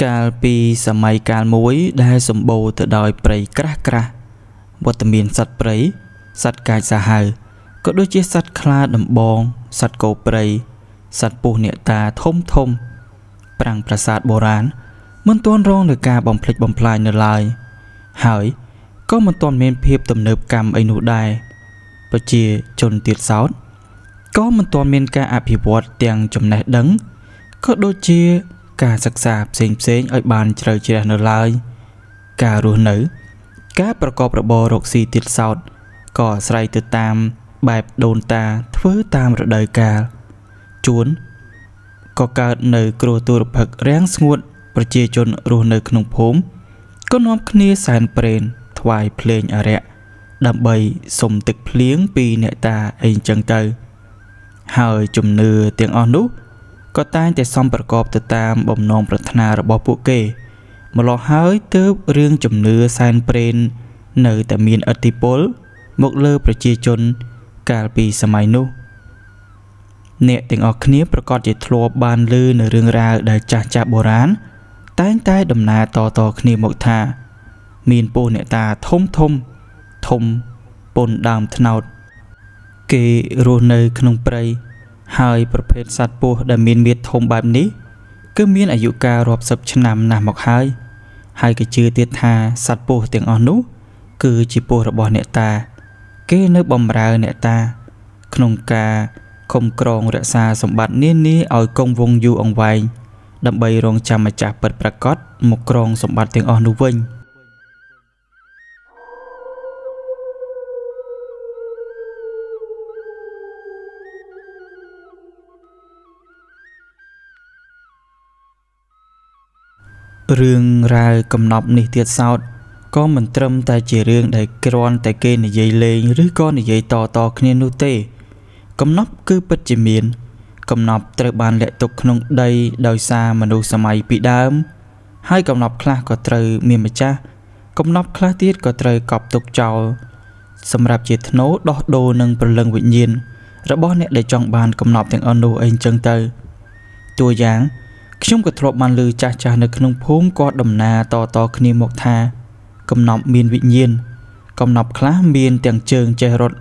កាលពីសម័យកាលមួយដែលសម្បូរទៅដោយព្រៃក្រាស់ៗវត្តមានសត្វព្រៃសត្វកាចសាហាវក៏ដូចជាសត្វខ្លាដំបងសត្វគោព្រៃសត្វពស់អ្នកតាធំធំប្រាង្គប្រាសាទបុរាណមិនទាន់រងនឹងការបំផ្លិចបំផ្លាញនៅឡើយហើយក៏មិនទាន់មានភាពទំនើបកម្មអីនោះដែរប្រជាជនទៀតសោតក៏មិនទាន់មានការអភិវឌ្ឍទាំងចំណេះដឹងក៏ដូចជាការសិក្សាផ្សេងៗឲ្យបានជ្រៅជ្រះនៅឡើយការរស់នៅការប្រកបរបររកស៊ីទៀតសោតក៏អាស្រ័យទៅតាមបែបដូនតាធ្វើតាមរដូវកាលជួនក៏កើតនៅគ្រោះទុរភិក្សរាំងស្ងួតប្រជាជនរស់នៅក្នុងភូមិក៏នាំគ្នាសែនព្រេនថ្វាយភ្លេងអារក្សដើម្បីសុំទឹកភ្លៀងពីអ្នកតាអីចឹងទៅហើយជំនឿទាំងអស់នោះក៏តែងតែសមប្រកបទៅតាមបំណងប្រាថ្នារបស់ពួកគេម្ល៉េះហើយទើបរឿងជំនឿសែនព្រេននៅតែមានឥទ្ធិពលមកលើប្រជាជនកាលពីសម័យនោះអ្នកទាំងអស់គ្នាប្រកាសជាធ្លាប់បានឮនៅរឿងរ៉ាវដែលចាស់ៗបុរាណតែងតែដំណើរតៗគ្នាមកថាមានពស់អ្នកតាធំធំធំពុនដើមត្នោតគេរស់នៅក្នុងព្រៃហើយប្រភេទសត្វពស់ដែលមានមាឌធំបែបនេះគឺមានអាយុកាលរាប់សិបឆ្នាំណាស់មកហើយហើយគេជឿទៀតថាសត្វពស់ទាំងអស់នោះគឺជាពស់របស់អ្នកតាគេនៅបំរើអ្នកតាក្នុងការខំក្រងរក្សាសម្បត្តិនានាឲ្យគង់វង្សយូរអង្វែងដើម្បីរងចាំម្ចាស់ពិតប្រាកដមកក្រងសម្បត្តិទាំងអស់នោះវិញរឿងរ៉ាវកំណប់នេះទៀតសោតក៏មិនត្រឹមតែជារឿងដែលគ្រាន់តែគេនិយាយលេងឬក៏និយាយតៗគ្នានោះទេកំណប់គឺពិតជាមានកំណប់ត្រូវបានលាក់ទុកក្នុងដីដោយសារមនុស្សសម័យពីដើមហើយកំណប់ខ្លះក៏ត្រូវមានម្ចាស់កំណប់ខ្លះទៀតក៏ត្រូវកប់ទុកចោលសម្រាប់ជាធ្នូដោះដូរនឹងព្រលឹងវិញ្ញាណរបស់អ្នកដែលចង់បានកំណប់ទាំងអស់នោះអីចឹងទៅតួយ៉ាងខ្ញុំក៏ធ្លាប់បានឮចាស់ៗនៅក្នុងភូមិគាត់ដំណើរតៗគ្នាមកថាកំណប់មានវិញ្ញាណកំណប់ខ្លះមានទាំងជើងចេះរត់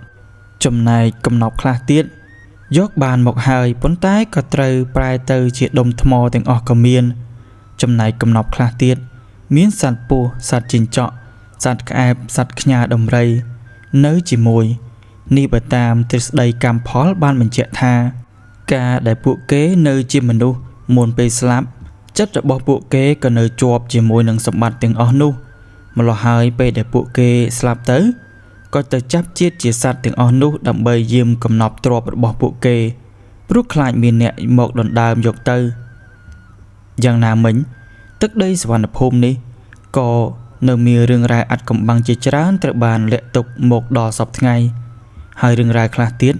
ចំណែកកំណប់ខ្លះទៀតយកបានមកហើយប៉ុន្តែក៏ត្រូវប្រែទៅជាដុំថ្មទាំងអស់ក៏មានចំណែកកំណប់ខ្លះទៀតមានសត្វពស់សត្វជីងចក់សត្វក្អែបសត្វខ្ញាដំរីនៅជាមួយនេះបើតាមទ្រឹស្ដីកម្មផលបានបញ្ជាក់ថាការដែលពួកគេនៅជាមនុស្សមុនពេលស្លាប់ចិត្តរបស់ពួកគេក៏នៅជាប់ជាមួយនឹងសម្បត្តិទាំងអស់នោះម្ល៉េះហើយពេលដែលពួកគេស្លាប់ទៅក៏ទៅចាប់ជាតិជាសត្វទាំងអស់នោះដើម្បីយាមកំណប់ទ្រព្យរបស់ពួកគេព្រោះខ្លាចមានអ្នកមកដណ្ដើមយកទៅយ៉ាងណាមិញទឹកដីសវណ្ណភូមិនេះក៏នៅមានរឿងរ៉ាវអាថ៌កំបាំងជាច្រើនត្រូវបានលាក់ទុកមកដល់សព្វថ្ងៃហើយរឿងរ៉ាវខ្លះទៀត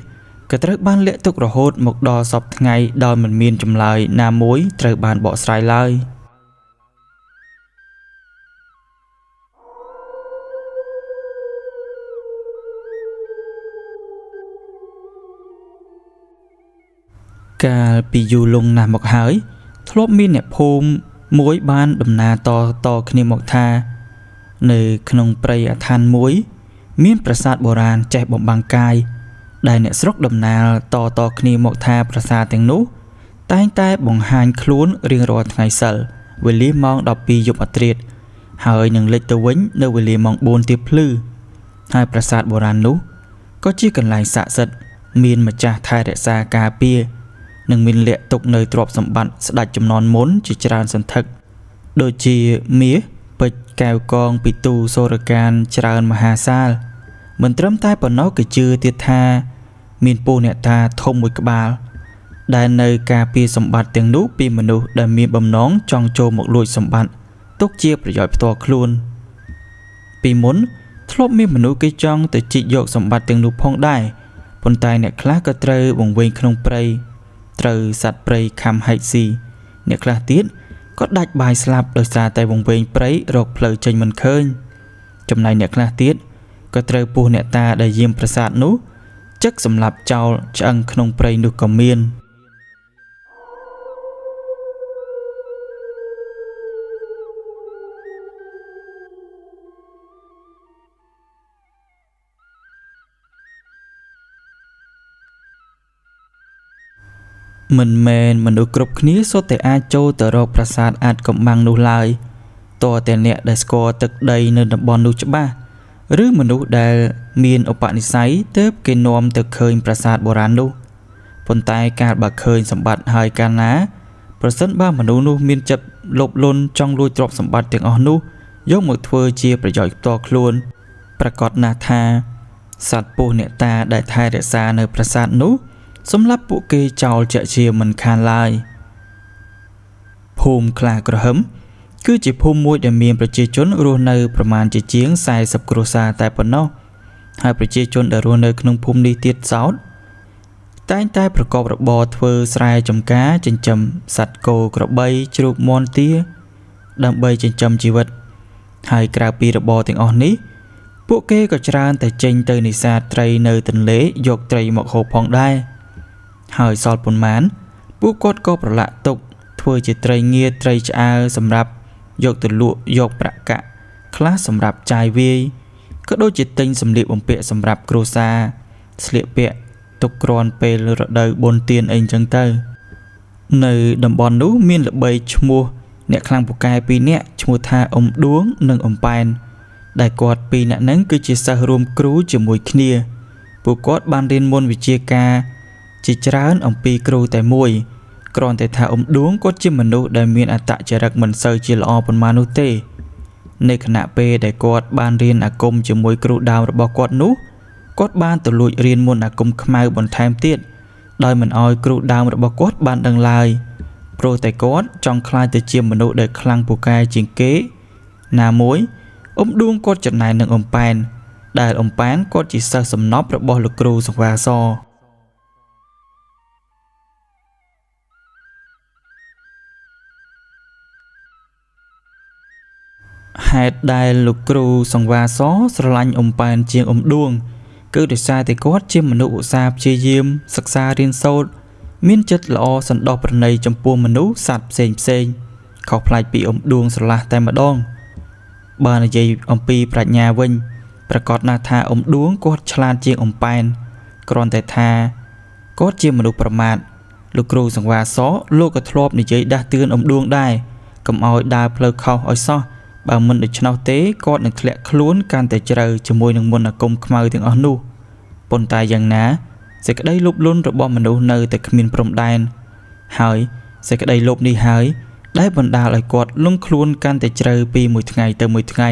ក៏ត្រូវបានលាក់ទុករហូតមកដល់សព្វថ្ងៃដោយមិនមានចម្លើយណាមួយត្រូវបានបកស្រាយឡើយកាលពីយូរលង់ណាស់មកហើយធ្លាប់មានអ្នកភូមិមួយបានដំណើរតៗគ្នាមកថានៅក្នុងព្រៃអាថ៌មួយមានប្រាសាទបុរាណចេះបំបាំងកាយដែលអ្នកស្រុកដំណើរតៗគ្នាមកថាប្រាសាទទាំងនោះតែងតែបង្ហាញខ្លួនរៀងរាល់ថ្ងៃសិលវេលាម៉ោង12យប់អាធ្រាត្រហើយនឹងលិចទៅវិញនៅវេលាម៉ោង4ទៀបភ្លឺហើយប្រាសាទបុរាណនោះក៏ជាកន្លែងស័ក្តិសិទ្ធិមានម្ចាស់ថែរក្សាការពារនិងមានលាក់ទុកនៅទ្រព្យសម្បត្តិស្ដេចចំនួនមុនជាច្រើនសន្ធឹកដូចជាមាសពេជ្រកែវកងពីទូសូរកានច្រើនមហាសាលមិនត្រឹមតែប៉ុណ្ណោះគេជឿទៀតថាមានពស់អ្នកតាធំមួយក្បាលដែលនៅការពារសម្បត្តិទាំងនោះពីមនុស្សដែលមានបំណងចង់ចូលមកលួចសម្បត្តិទុកជាប្រយោជន៍ផ្ទាល់ខ្លួនពីមុនធ្លាប់មានមនុស្សគេចង់ទៅជីកយកសម្បត្តិទាំងនោះផងដែរប៉ុន្តែអ្នកខ្លះក៏ត្រូវវង្វេងក្នុងព្រៃត្រូវសត្វព្រៃខំហែកស៊ីអ្នកខ្លះទៀតក៏ដាច់បាយស្លាប់ដោយសារតែវង្វេងព្រៃរកផ្លូវចេញមិនឃើញចំណែកអ្នកខ្លះទៀតក៏ត្រូវពស់អ្នកតាដែលយាមប្រាសាទនោះចឹកសម្លាប់ចោលឆ្អឹងក្នុងព្រៃនោះក៏មាន មិនមែនមនុស្សគ្រប់គ្នាសុទ្ធតែអាចចូលទៅរកប្រាសាទអាថ៌កំបាំងនោះឡើយទាល់តែអ្នកដែលស្គាល់ទឹកដីនៅតំបន់នោះច្បាស់ឬមនុស្សដែលមានឧបនិស្ស័យទើបគេនាំទៅឃើញប្រាសាទបុរាណនោះប៉ុន្តែកាលបើឃើញសម្បត្តិហើយកាលណាប្រសិនបើមនុស្សនោះមានចិត្តលោភលន់ចង់លួចទ្រព្យសម្បត្តិទាំងអស់នោះយកមកធ្វើជាប្រយោជន៍ផ្ទាល់ខ្លួនប្រាកដណាស់ថាសត្វពស់អ្នកតាដែលថែរក្សានៅប្រាសាទនោះសម្រាប់ពួកគេចោលជាក់ជាមិនខានឡើយភូមិខ្លាគ្រហឹមគឺជាភូមិមួយដែលមានប្រជាជនរស់នៅប្រមាណជាជាង40គ្រួសារតែប៉ុណ្ណោះហើយប្រជាជនដែលរស់នៅក្នុងភូមិនេះទៀតសោតតែងតែប្រកបរបរធ្វើស្រែចម្ការចិញ្ចឹមសត្វគោក្របីជ្រូកមាន់ទាដើម្បីចិញ្ចឹមជីវិតហើយក្រៅពីរបរទាំងអស់នេះពួកគេក៏ច្រើនតែចេញទៅនេសាទត្រីនៅទន្លេយកត្រីមកហូបផងដែរហើយសល់ប៉ុន្មានពួកគាត់ក៏ប្រឡាក់ទុកធ្វើជាត្រីងៀតត្រីឆ្អើរសម្រាប់យកទៅលក់យកប្រាក់កាក់ខ្លះសម្រាប់ចាយវាយក៏ដូចជាទិញសម្លៀកបំពាក់សម្រាប់គ្រួសារស្លៀកពាក់ទុកគ្រាន់ពេលរដូវបុណ្យទានអីចឹងទៅនៅតំបន់នោះមានល្បីឈ្មោះអ្នកខ្លាំងពូកែពីរនាក់ឈ្មោះថាអ៊ំដួងនិងអ៊ំប៉ែនដែលគាត់ពីរនាក់ហ្នឹងគឺជាសិស្សរួមគ្រូជាមួយគ្នាពួកគាត់បានរៀនមុនវិជ្ជាការជាច្រើនអំពីគ្រូតែមួយគ្រាន់តែថាអ៊ំដួងគាត់ជាមនុស្សដែលមានអត្តចរិតមិនសូវជាល្អប៉ុន្មាននោះទេនៅខណៈពេលដែលគាត់បានរៀនអាគមជាមួយគ្រូដើមរបស់គាត់នោះគាត់បានទៅលួចរៀនមន្តអាគមខ្មៅបន្ថែមទៀតដោយមិនអោយគ្រូដើមរបស់គាត់បានដឹងឡើយព្រោះតែគាត់ចង់ក្លាយទៅជាមនុស្សដែលខ្លាំងពូកែជាងគេណាមួយអ៊ំដួងគាត់ចំណែននឹងអ៊ំប៉ែនដែលអ៊ំប៉ែនគាត់ជាសិស្សសំណប់របស់លោកគ្រូសង្វាសហេតុដែលលោកគ្រូសង្វាសស្រឡាញ់អ៊ំប៉ែនជាងអ៊ំដួងគឺដោយសារតែគាត់ជាមនុស្សឧស្សាហ៍ព្យាយាមសិក្សារៀនសូត្រមានចិត្តល្អសន្តោសប្រណីចំពោះមនុស្សសត្វផ្សេងៗខុសប្លែកពីអ៊ំដួងស្រឡះតែម្ដងបើនិយាយអំពីប្រាជ្ញាវិញប្រាកដណាស់ថាអ៊ំដួងគាត់ឆ្លាតជាងអ៊ំប៉ែនគ្រាន់តែថាគាត់ជាមនុស្សប្រមាថលោកគ្រូសង្វាសលោកក៏ធ្លាប់និយាយដាស់តឿនអ៊ំដួងដែរកុំឲ្យដើរផ្លូវខុសឲ្យសោះបើមិនដូច្នោះទេគាត់នឹងធ្លាក់ខ្លួនកាន់តែជ្រៅជាមួយនឹងមន្តអាគមខ្មៅទាំងអស់នោះប៉ុន្តែយ៉ាងណាសេចក្តីលោភលន់របស់មនុស្សនៅតែគ្មានព្រំដែនហើយសេចក្តីលោភនេះហើយដែលបណ្ដាលឲ្យគាត់លង់ខ្លួនកាន់តែជ្រៅពីមួយថ្ងៃទៅមួយថ្ងៃ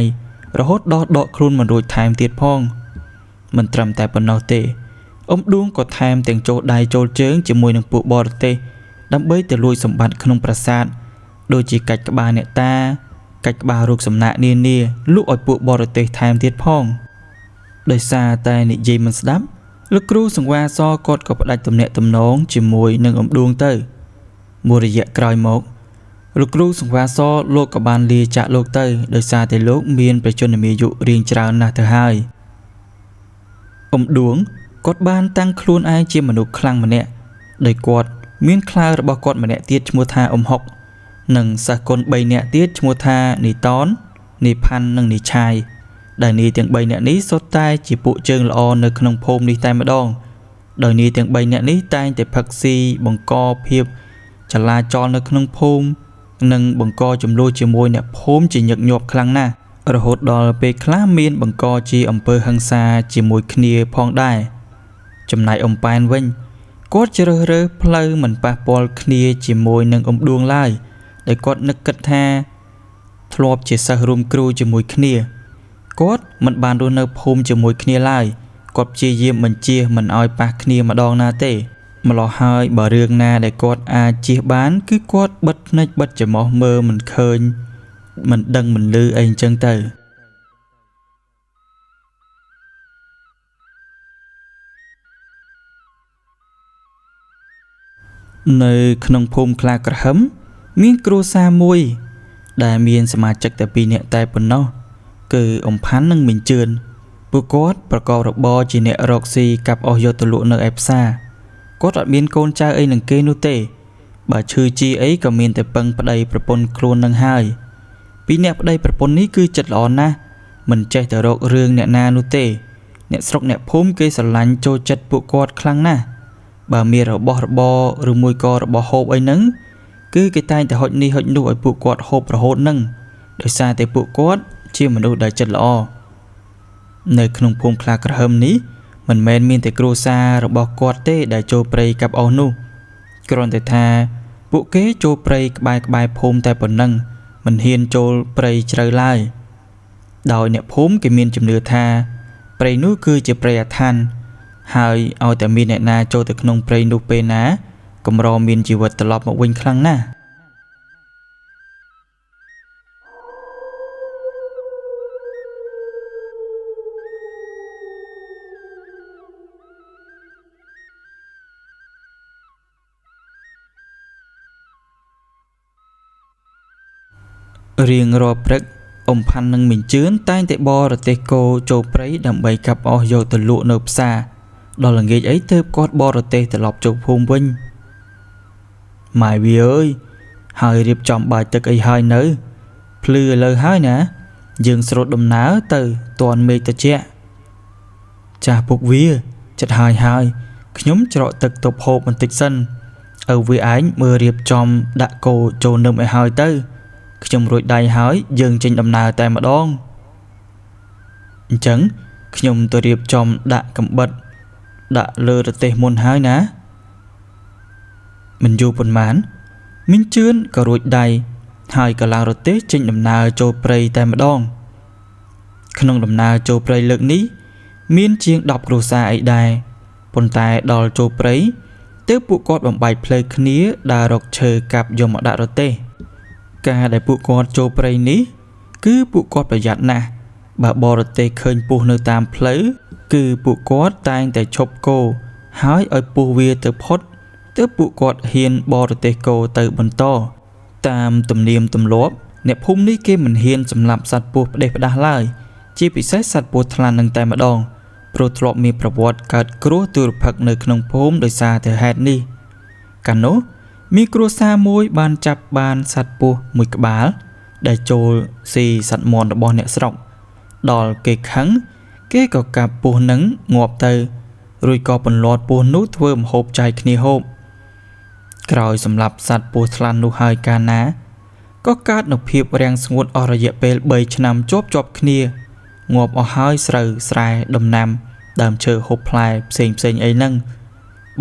រហូតដល់ដកខ្លួនមិនរួចថែមទៀតផងមិនត្រឹមតែប៉ុណ្ណោះទេអ៊ំដួងក៏ថែមទាំងចូលដៃចូលជើងជាមួយនឹងពួកបរទេសដើម្បីទៅលួចសម្បត្តិក្នុងប្រាសាទដូចជាកាច់ក្បាលអ្នកតាកាច់ក្បាលរូបសំណាកនានាលក់ឲ្យពួកបរទេសថែមទៀតផងដោយសារតែនិយាយមិនស្ដាប់លោកគ្រូសង្វាសគាត់ក៏ផ្ដាច់ទំនាក់ទំនងជាមួយនឹងអ៊ំដួងទៅមួយរយៈក្រោយមកលោកគ្រូសង្វាសលោកក៏បានលាចាកលោកទៅដោយសារតែលោកមានព្រះជន្មាយុរៀងច្រើនណាស់ទៅហើយអ៊ំដួងគាត់បានតាំងខ្លួនឯងជាមនុស្សខ្លាំងម្នាក់ដោយគាត់មានខ្លារបស់គាត់ម្នាក់ទៀតឈ្មោះថាអ៊ំហុកនិងសិស្សគុណ3នាក់ទៀតឈ្មោះថានីតននីផាន់និងនីឆាយដែលនាយទាំង3នាក់នេះសុទ្ធតែជាពួកជើងល្អនៅក្នុងភូមិនេះតែម្ដងដោយនាយទាំង3នាក់នេះតែងតែផឹកស៊ីបង្កភាពចលាចលនៅក្នុងភូមិនិងបង្កជម្លោះជាមួយអ្នកភូមិជាញឹកញាប់ខ្លាំងណាស់រហូតដល់ពេលខ្លះមានបង្កជាអំពើហិង្សាជាមួយគ្នាផងដែរចំណែកអ៊ំប៉ែនវិញគាត់ជ្រើសរើសផ្លូវមិនប៉ះពាល់គ្នាជាមួយនឹងអ៊ំដួងឡើយដោយគាត់នឹកគិតថាធ្លាប់ជាសិស្សរួមគ្រូជាមួយគ្នាគាត់មិនបានរស់នៅភូមិជាមួយគ្នាឡើយគាត់ព្យាយាមបញ្ចៀសមិនឲ្យប៉ះគ្នាម្ដងណាទេម្ល៉េះហើយបើរឿងណាដែលគាត់អាចជៀសបានគឺគាត់បិទភ្នែកបិទច្រមុះមើលមិនឃើញមិនដឹងមិនឮអីអញ្ចឹងទៅនៅក្នុងភូមិខ្លាក្រហឹមមានគ្រួសារមួយដែលមានសមាជិកតែ2នាក់តែប៉ុណ្ណោះគឺអ៊ំផាន់និងមីងជឿនពួកគាត់ប្រកបរបរជាអ្នករកស៊ីកាប់អស់យកទៅលក់នៅឯផ្សារគាត់អត់មានកូនចៅអីនឹងគេនោះទេបើឈឺជីអីក៏មានតែពឹងប្តីប្រពន្ធខ្លួននឹងហើយពីរអ្នកប្តីប្រពន្ធនេះគឺចិត្តល្អណាស់មិនចេះតែរករឿងអ្នកណានោះទេអ្នកស្រុកអ្នកភូមិគេស្រឡាញ់ចូលចិត្តពួកគាត់ខ្លាំងណាស់ បើមានរបស់របរឬមួយក៏របស់ហូបអីហ្នឹងគឺគេតែងតែហុចនេះហុចនោះឲ្យពួកគាត់ហូបរហូតហ្នឹងដោយសារតែពួកគាត់ជាមនុស្សដែលចិត្តល្អនៅក្នុងភូមិខ្លាគ្រហឹមនេះមិនមែនមានតែគ្រួសាររបស់គាត់ទេដែលចូលព្រៃកាប់អស់នោះគ្រាន់តែថាពួកគេចូលព្រៃក្បែរៗភូមិតែប៉ុណ្ណឹងមិនហ៊ានចូលព្រៃជ្រៅឡើយដោយអ្នកភូមិគេមានជំនឿថាព្រៃនោះគឺជាព្រៃអាថ៌ហើយឲ្យតែមានអ្នកណាចូលទៅក្នុងព្រៃនោះពេលណាកម្រមានជីវិតត្រឡប់មកវិញខ្លាំងណាស់រៀងរាល់ព្រឹកអ៊ំផាន់និងមីងជឿនតែងតែបរទេសគោចូលព្រៃដើម្បីកាប់អស់យកទៅលក់នៅផ្សារដល់ល្ងាចអីទើបគាត់បរទេសត្រឡប់ចូលភូមិវិញម៉ែវាអើយហើយរៀបចំបាយទឹកអីហើយនៅភ្លឺឥឡូវហើយណាយើងស្រូតដំណើរទៅទាន់មេឃត្រជាក់ចាស់ពុកវាចិត្តហើយហើយខ្ញុំច្រកទឹកទប់ហូបបន្តិចសិនឪវាឯងមើលរៀបចំដាក់គោចូលនឹមឲ្យហើយទៅខ្ញុំរួចដៃហើយយើងចេញដំណើរតែម្ដងអញ្ចឹងខ្ញុំទៅរៀបចំដាក់កំបិតដាក់លើរទេះមុនហើយណាមិនយូរប៉ុន្មានមីងជឿនក៏រួចដៃហើយក៏ឡើងរទេះចេញដំណើរចូលព្រៃតែម្ដងក្នុងដំណើរចូលព្រៃលើកនេះមានជាង10គ្រួសារអីដែរប៉ុន្តែដល់ចូលព្រៃទើបពួកគាត់បំបែកផ្លូវគ្នាដើររកឈើកាប់យកមកដាក់រទេះការដែលពួកគាត់ចូលព្រៃនេះគឺពួកគាត់ប្រយ័ត្នណាស់បើបរទេសឃើញពស់នៅតាមផ្លូវគឺពួកគាត់តែងតែឈប់គោហើយឲ្យពស់វាទៅផុតទើបពួកគាត់ហ៊ានបរទេសគោទៅបន្តតាមទំនៀមទម្លាប់អ្នកភូមិនេះគេមិនហ៊ានសម្លាប់សត្វពស់ផ្ដេសផ្ដាសឡើយជាពិសេសសត្វពស់ថ្លាន់នឹងតែម្ដងព្រោះធ្លាប់មានប្រវត្តិកើតគ្រោះទុរភិក្សនៅក្នុងភូមិដោយសារតែហេតុនេះកាលនោះមានគ្រួសារមួយបានចាប់បានសត្វពស់មួយក្បាលដែលចូលស៊ីសត្វមាន់របស់អ្នកស្រុកដល់គេខឹងគេក៏កាប់ពស់នឹងងាប់ទៅរួចក៏ពន្លាត់ពស់នោះធ្វើម្ហូបចែកគ្នាហូបក្រោយសម្លាប់សត្វពស់ថ្លាន់នោះហើយកាលណាក៏កើតនូវភាពរាំងស្ងួតអស់រយៈពេល3ឆ្នាំជាប់ៗគ្នាងាប់អស់ហើយស្រូវស្រែដំណាំដើមឈើហូបផ្លែផ្សេងៗអីហ្នឹង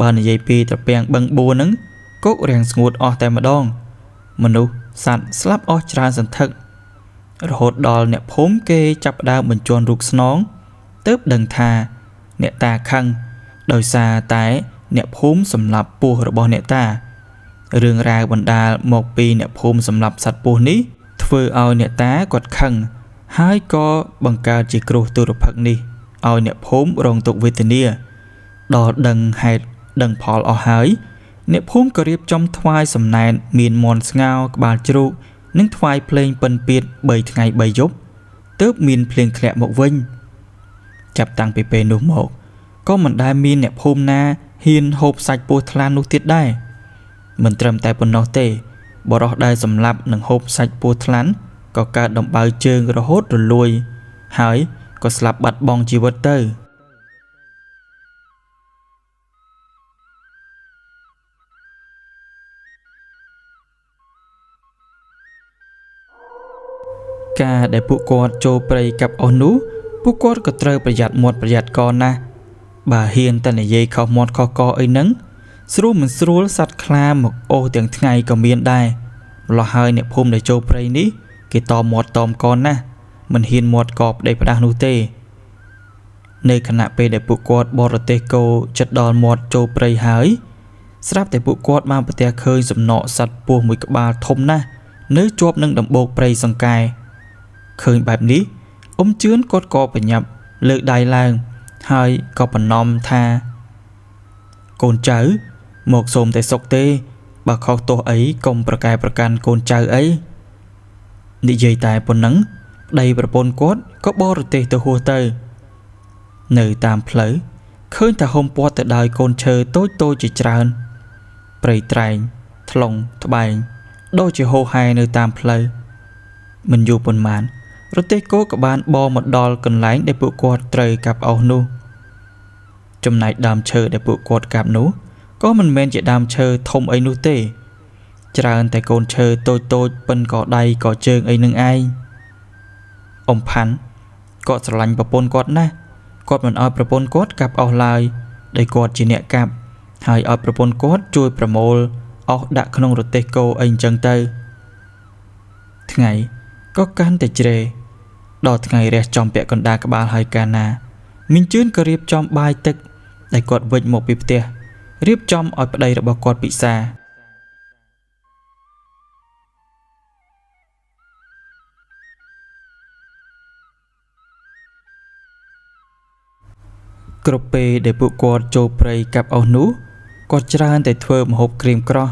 បើនិយាយពីត្រពាំងបឹងបួរហ្នឹងគោករាំងស្ងួតអស់តែម្ដងមនុស្សសត្វស្លាប់អស់ច្រើនសន្ធឹករហូតដល់អ្នកភូមិគេចាប់ផ្ដើមបញ្ជាន់រូបស្នងទើបដឹងថាអ្នកតាខឹងដោយសារតែអ្នកភូមិសម្លាប់ពស់របស់អ្នកតារឿងរ៉ាវបណ្ដាលមកពីអ្នកភូមិសម្លាប់សត្វពស់នេះធ្វើឲ្យអ្នកតាគាត់ខឹងហើយក៏បង្កើតជាគ្រោះទុរភិក្សនេះឲ្យអ្នកភូមិរងទុក្ខវេទនាដល់ដឹងហេតុដឹងផលអស់ហើយអ្នកភូមិក៏រៀបចំថ្វាយសំណែនមានមាន់ស្ងោរក្បាលជ្រូកនិងថ្វាយភ្លេងពិណពាទ្យ3ថ្ងៃ3យប់ទើបមានភ្លៀងធ្លាក់មកវិញចាប់តាំងពីពេលនោះមកក៏មិនដែលមានអ្នកភូមិណាហ៊ានហូបសាច់ពស់ថ្លាន់នោះទៀតដែរមិនត្រឹមតែប៉ុណ្ណោះទេបុរសដែលសម្លាប់និងហូបសាច់ពស់ថ្លាន់ក៏កើតដំបៅជើងរហូតរលួយហើយក៏ស្លាប់បាត់បង់ជីវិតទៅការដែលពួកគាត់ចូលព្រៃកាប់អស់នោះពួកគាត់ក៏ត្រូវប្រយ័ត្នមាត់ប្រយ័ត្នកណាស់បើហ៊ានតែនិយាយខុសមាត់ខុសកអីហ្នឹងស្រួលមិនស្រួលសត្វខ្លាមកអូសទាំងថ្ងៃក៏មានដែរម្ល៉េះហើយអ្នកភូមិដែលចូលព្រៃនេះគេតមាត់តមកណាស់មិនហ៊ានមាត់កផ្ដេសផ្ដាសនោះទេនៅខណៈពេលដែលពួកគាត់បរទេសគោចិត្តដល់មាត់ចូលព្រៃហើយស្រាប់តែពួកគាត់បានប្រទះឃើញសំណកសត្វពស់មួយក្បាលធំណាស់នៅជាប់នឹងដំបូកព្រៃសង្កែឃើញបែបនេះអ៊ំជឿនគាត់ក៏ប្រញាប់លើកដៃឡើងហើយក៏បណ្ណំថាកូនចៅមកសូមតែសុខទេបើខុសទោសអីកុំប្រកែប្រកាន់កូនចៅអីនិយាយតែប៉ុណ្ណឹងប្តីប្រពន្ធគាត់ក៏បរទេសទៅហួសទៅនៅតាមផ្លូវឃើញតែហុំព័ទ្ធទៅដោយកូនឈើតូចៗជាច្រើនព្រៃត្រែងថ្លុងត្បែងដូចជាហូរហែនៅតាមផ្លូវមិនយូរប៉ុន្មានរទេះគោក៏បានបរមកដល់កន្លែងដែលពួកគាត់ត្រូវកាប់អស់នោះចំណែកដើមឈើដែលពួកគាត់កាប់នោះ ក៏មិនមែនជាដើមឈើធំអីនោះទេច្រើនតែកូនឈើតូចៗប៉ុនកដៃកជើងអីនឹងឯងអ៊ំផាន់គាត់ស្រឡាញ់ប្រពន្ធគាត់ណាស់គាត់មិនឲ្យប្រពន្ធគាត់កាប់អស់ឡើយដោយគាត់ជាអ្នកកាប់ហើយឲ្យប្រពន្ធគាត់ជួយប្រមូលអស់ដាក់ក្នុងរទេះគោអីអញ្ចឹងទៅថ្ងៃក៏កាន់តែជ្រេដល់ថ្ងៃរះចំពាក់កណ្ដាលក្បាលហើយកាលណាមីងជឿនក៏រៀបចំបាយទឹកដែលគាត់វិចមកពីផ្ទះរៀបចំឲ្យប្តីរបស់គាត់ពិសាគ្រប់ពេលដែលពួកគាត់ចូលព្រៃកាប់អស់នោះគាត់ច្រើនតែធ្វើម្ហូបក្រៀមក្រោះ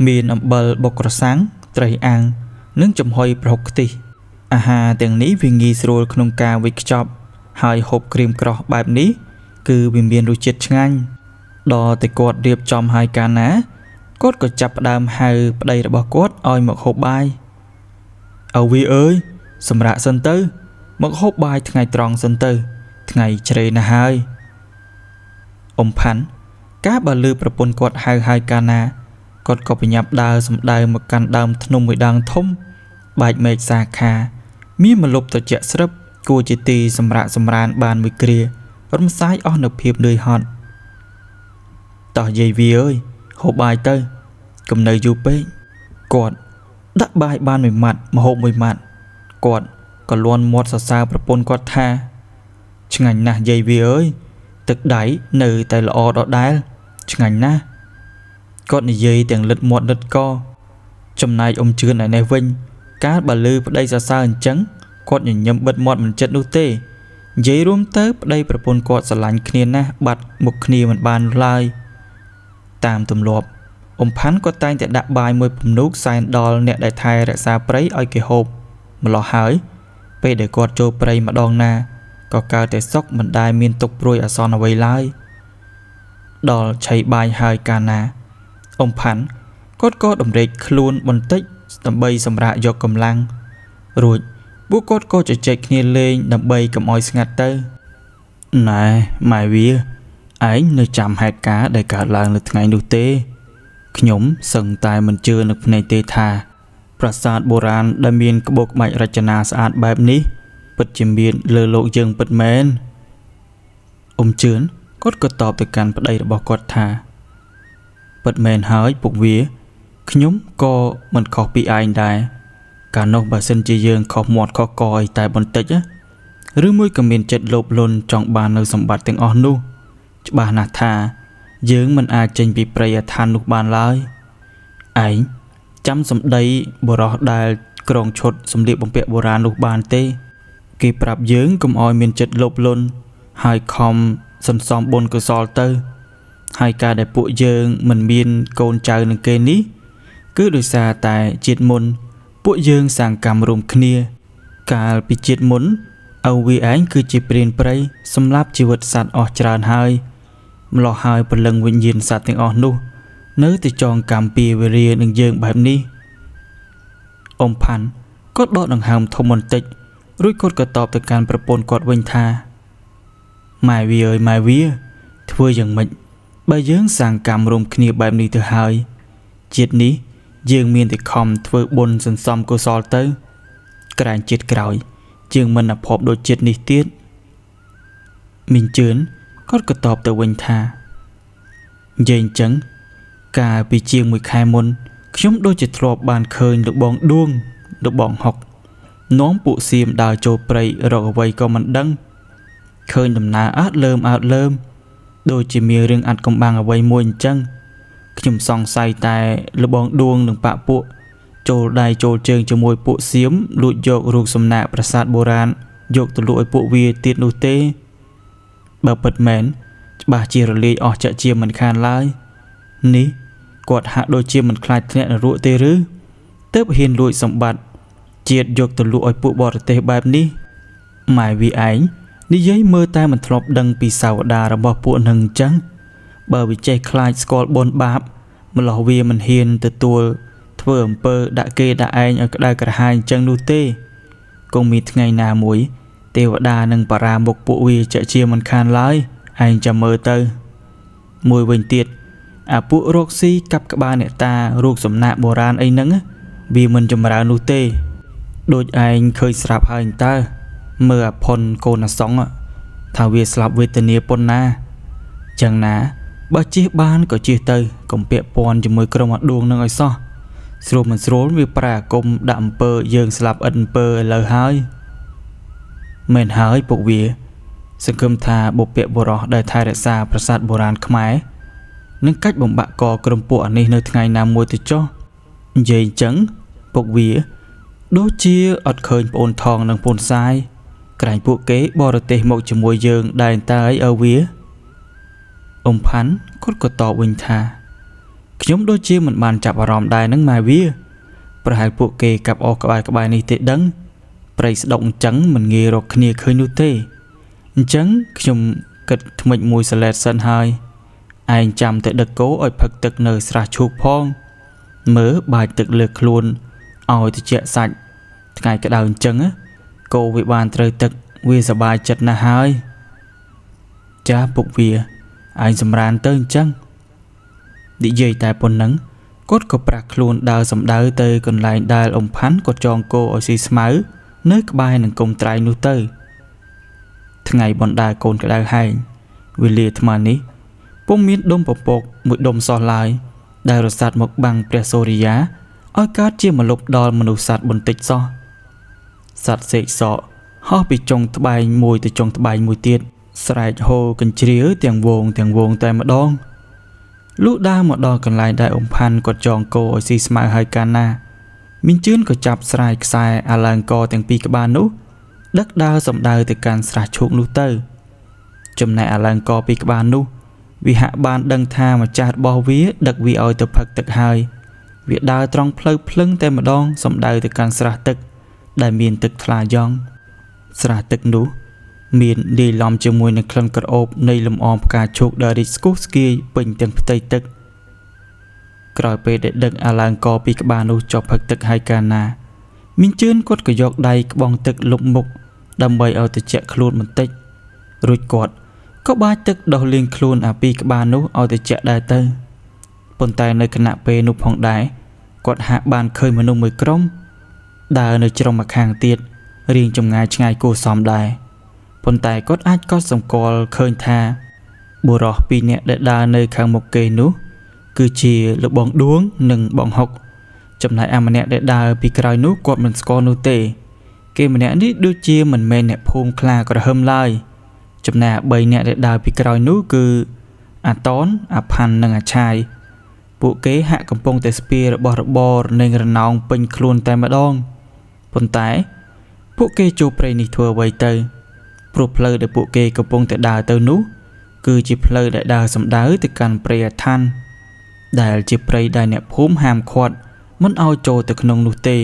មានអំបិលបុកក្រសាំងត្រីអាំងនិងចំហុយប្រហុកខ្ទិះអាហារទាំងនេះវាងាយស្រួលក្នុងការវេចខ្ចប់ហើយហូបក្រៀមក្រោះបែបនេះគឺវាមានរសជាតិឆ្ងាញ់ដល់តែគាត់រៀបចំហើយកាលណាគាត់ក៏ចាប់ផ្ដើមហៅប្តីរបស់គាត់ឲ្យមកហូបបាយឪវាអើយសម្រាកសិនទៅមកហូបបាយថ្ងៃត្រង់សិនទៅថ្ងៃជ្រេណាស់ហើយអ៊ំផាន់កាលបើលឺប្រពន្ធគាត់ហៅហើយកាលណាគាត់ក៏ប្រញាប់ដើរសំដៅមកកាន់ដើមធ្នមមួយដើមធំបែកមែកសាខាមានម្លប់ត្រជាក់ស្រឹបគួរជាទីសម្រាកសម្រានបានមួយគ្រារំសាយអស់នៅភាពនឿយហត់តោះយាយវាអើយហូបបាយទៅកុំនៅយូរពេកគាត់ដាក់បាយបានមួយម៉ាត់ម្ហូបមួយម៉ាត់គាត់ក៏លាន់មាត់សរសើរប្រពន្ធគាត់ថាឆ្ងាញ់ណាស់យាយវាអើយទឹកដៃនៅតែល្អដដែលឆ្ងាញ់ណាស់គាត់និយាយទាំងលិតមាត់លិតកចំណែកអ៊ំជឿនឯនេះវិញកាលបើលឺប្តីសរសើរអញ្ចឹងគាត់ញញឹមបិទមាត់មិនចិត្តនោះទេនិយាយរួមទៅប្តីប្រពន្ធគាត់ស្រឡាញ់គ្នាណាស់បាត់មុខគ្នាមិនបានឡើយតាមទម្លាប់អ៊ំផាន់ក៏តែងតែដាក់បាយមួយពំនូកសែនដល់អ្នកដែលថែរក្សាព្រៃឲ្យគេហូបម្លោះហើយពេលដែលគាត់ចូលព្រៃម្ដងណាក៏កើតតែសុខមិនដែលមានទុក្ខព្រួយអាសន្នអ្វីឡើយដល់ឆីបាយហើយកាលណាអ៊ំផាន់គាត់ក៏តម្រេកខ្លួនបន្តិចដើម្បីសម្រាកយកកម្លាំងរួចពួកគាត់ក៏ជជែកគ្នាលេងដើម្បីកុំឲ្យស្ងាត់ទៅណែម៉ែវាឯងនៅចាំហេតុការណ៍ដែលកើតឡើងនៅថ្ងៃនោះទេខ្ញុំសឹងតែមិនជឿនឹងភ្នែកទេថាប្រាសាទបុរាណដែលមានក្បូរក្បាច់រចនាស្អាតបែបនេះពិតជាមានលើលោកយើងពិតមែនអ៊ំជឿនគាត់ក៏តបទៅកាន់ប្តីរបស់គាត់ថាពិតមែនហើយពួកវាខ្ញុំក៏មិនខុសពីឯងដែរកាលនោះបើសិនជាយើងខុសមាត់ខុសកអីតែបន្តិចឬមួយក៏មានចិត្តលោភលន់ចង់បាននៅសម្បត្តិទាំងអស់នោះច្បាស់ណាស់ថាយើងមិនអាចចេញពីព្រៃអាឋាននោះបានឡើយឯងចាំសម្ដីបុរសដែលក្រងឈុតសម្លៀកបំពាក់បុរាណនោះបានទេគេប្រាប់យើងកុំឲ្យមានចិត្តលោភលន់ហើយខំសន្សំបុណ្យកុសលទៅហើយការដែលពួកយើងមិនមានកូនចៅនឹងគេនេះគឺដោយសារតែជាតិមុនពួកយើងសាងកម្មរួមគ្នាកាលពីជាតិមុនឪវាឯងគឺជាព្រានព្រៃសម្លាប់ជីវិតសត្វអស់ច្រើនហើយម្លោះហើយព្រលឹងវិញ្ញាណសត្វទាំងអស់នោះនៅតែចងកម្មពៀវេរានឹងយើងបែបនេះអ៊ំផាន់គាត់ដកដង្ហើមធំបន្តិចរួចគាត់ក៏តបទៅកាន់ប្រពន្ធគាត់វិញថាម៉ែវាអើយម៉ែវាធ្វើយ៉ាងម៉េចបើយើងសាងកម្មរួមគ្នាបែបនេះទៅហើយជាតិនេះយើងមានតែខំធ្វើបុណ្យសន្សំកុសលទៅក្រែងជាតិក្រោយជាងមិនអភ័ព្វដូចជាតិនេះទៀតមីងជឿនគាត់ក៏តបទៅវិញថានិយាយអញ្ចឹងកាលពីជាងមួយខែមុនខ្ញុំដូចជាធ្លាប់បានឃើញលោកបងឌួងលោកបងហុកនាំពួកសៀមដើរចូលព្រៃរកអ្វីក៏មិនដឹងឃើញដំណើរអើតលើមដូចជាមានរឿងអាត់កំបាំងអ្វីមួយអញ្ចឹងខ្ញុំសង្ស័យតែលបងឌួងនិងបាក់ពួកចូលដៃចូលជើងជាមួយពួកសៀមលួចយករូបសំណាកប្រាសាទបុរាណយកទៅលក់ឲ្យពួកវាទៀតនោះទេបើពិតមែនច្បាស់ជារលាយអស់ចាក់ជាមិនខានឡើយនេះគាត់ហាក់ដូចជាមិនខ្លាចធ្លាក់នរកទេឬទើបហ៊ានលួចសម្បត្តិជាតិយកទៅលក់ឲ្យពួកបរទេសបែបនេះម៉ែវាឯងនិយាយមើលតែមិនធ្លាប់ដឹងពីសាវតារបស់ពួកនឹងអញ្ចឹងបើវាចេះខ្លាចស្គាល់បុណ្យបាបម្លោះវាមិនហ៊ានទទួលធ្វើអំពើដាក់គេដាក់ឯងឲ្យក្តៅក្រហាយអញ្ចឹងនោះទេគង់មានថ្ងៃណាមួយទេវតានឹងបរាមុខពួកវាជាមិនខានឡើយឯងចាំមើលទៅមួយវិញទៀត អាពួករកស៊ីកាប់ក្បាលអ្នកតារូបសំណាកបុរាណអីហ្នឹងវាមិនចម្រើននោះទេ ដូចឯងឃើញស្រាប់ហើយតើមើលអាផុនកូនអាសុងថាវាស្លាប់វេទនាប៉ុណ្ណាចឹងណាបើជិះបានក៏ជិះទៅកុំពាក់ព័ន្ធជាមួយក្រុមអាដួងនឹងឲ្យសោះស្រួលមិនស្រួលវាប្រែអាគមដាក់អំពើយើងស្លាប់ឥតអំពើឥឡូវហើយមែនហើយពួកវាសង្ឃឹមថាបុព្វបុរសដែលថែរក្សាប្រាសាទបុរាណខ្មែរនឹងកាច់បំបាក់កក្រុមពួកអានេះនៅថ្ងៃណាមួយទៅចុះនិយាយចឹងពួកវាដូចជាអត់ឃើញប្អូនថងនិងប្អូនសាយក្រែងពួកគេបរទេសមកជាមួយយើងដែរតើអីឲ្យវាអ៊ំផាន់គាត់ក៏តបវិញថាខ្ញុំដូចជាមិនបានចាប់អារម្មណ៍ដែរនឹងម៉ែវាប្រហែលពួកគេកាប់អស់ក្បែរៗនេះទេដឹងព្រៃស្ដុកអញ្ចឹងមិនងាយរកគ្នាឃើញនោះទេអញ្ចឹងខ្ញុំគិតថ្មិចមួយសឡេតសិនហើយឯងចាំតែដឹកគោឲ្យផឹកទឹកនៅស្រះឈូកផងមើលបាចទឹកលើខ្លួនឲ្យត្រជាក់សាច់ថ្ងៃក្តៅអញ្ចឹងគោវាបានត្រូវទឹកវាសប្បាយចិត្តណាស់ហើយចាស់ពុកវាឯងសម្រានទៅអញ្ចឹងនិយាយតែប៉ុណ្ណឹងគាត់ក៏ប្រាស់ខ្លួនដើរសំដៅទៅកន្លែងដែលអ៊ំផាន់ក៏ចងគោឲ្យស៊ីស្មៅនៅក្បែរនឹងគុំត្រែងនោះទៅថ្ងៃបណ្ដាកូនក្តៅហែងវេលាអាត្មានេះពុំមានដុំពពកមួយដុំសោះឡើយដែលរសាត់មកបាំងព្រះសូរិយាឲ្យកើតជាម្លប់ដល់មនុស្សសត្វបន្តិចសោះសត្វសេកសក់ហោះពីចុងត្បែងមួយទៅចុងត្បែងមួយទៀតស្រែកហូរកញ្ជ្រៀវទាំងវងទាំងវងតែម្ដងលុះដើរមកដល់កន្លែងដែលអ៊ំផាន់គាត់ចងគោឲ្យស៊ីស្មៅហើយកាលណាមីងជឿនក៏ចាប់ស្រាយខ្សែអាឡើងកទាំងពីរក្បាលនោះដឹកដើរសំដៅទៅកាន់ស្រះឈូកនោះទៅចំណែកអាឡើងកពីរក្បាលនោះវាហាក់បានដឹងថាម្ចាស់របស់វាដឹកវាឲ្យទៅផឹកទឹកហើយវាដើរត្រង់ផ្លូវភ្លឹងតែម្ដងសំដៅទៅកាន់ស្រះទឹកដែលមានទឹកថ្លាយ៉ងស្រះទឹកនោះមានលាយឡំជាមួយនឹងក្លិនក្រអូបនៃលំអងផ្កាឈូកដែលរីកស្គុះស្គាយពេញទាំងផ្ទៃទឹកក្រោយពេលដែលដឹកអាឡើងកពីក្បាលនោះចុះផឹកទឹកហើយកាលណាមីងជឿនគាត់ក៏យកដៃក្បងទឹកលុបមុខដើម្បីឲ្យត្រជាក់ខ្លួនបន្តិចរួចគាត់ក៏បាចទឹកដោះលាងខ្លួនអាពីក្បាលនោះឲ្យត្រជាក់ដែរទៅប៉ុន្តែនៅខណៈពេលនោះផងដែរគាត់ហាក់បានឃើញមនុស្សមួយក្រុមដើរនៅជ្រុងម្ខាងទៀតរៀងចម្ងាយឆ្ងាយគួរសមដែរប៉ុន្តែគាត់អាចកត់សម្គាល់ឃើញថាបុរសពីរនាក់ដែលដើរនៅខាងមុខគេនោះគឺជាលោកបងដួងនិងបងហុកចំណែកអាម្នាក់ដែលដើរពីក្រោយនោះគាត់មិនស្គាល់នោះទេគេម្នាក់នេះដូចជាមិនមែនអ្នកភូមិខ្លាក្រហឹមឡើយចំណែកបីនាក់ដែលដើរពីក្រោយនោះគឺអាតនអាផាន់និងអាឆាយពួកគេហាក់កំពុងតែស្ពាយរបស់របរនិងរណោងពេញខ្លួនតែម្ដងប៉ុន្តែពួកគេចូលព្រៃនេះធ្វើអ្វីទៅព្រោះផ្លូវដែលពួកគេកំពុងតែដើរទៅនោះគឺជាផ្លូវដែលដើរសំដៅទៅកាន់ព្រៃអាថ៌ដែលជាព្រៃដែលអ្នកភូមិហាមឃាត់មិនឲ្យចូលទៅក្នុងនោះទេ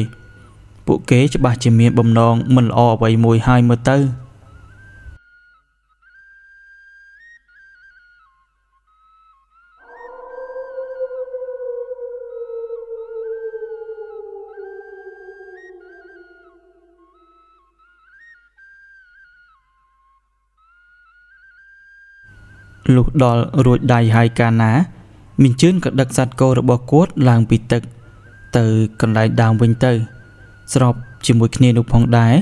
ពួកគេច្បាស់ជាមានបំណងមិនល្អអ្វីមួយហើយមើលទៅលុះដល់រួចដៃហើយកាលណាមីងជឿនក៏ដឹកសត្វគោរបស់គាត់ឡើងពីទឹកទៅកន្លែងដើមវិញទៅស្របជាមួយគ្នានោះផងដែរ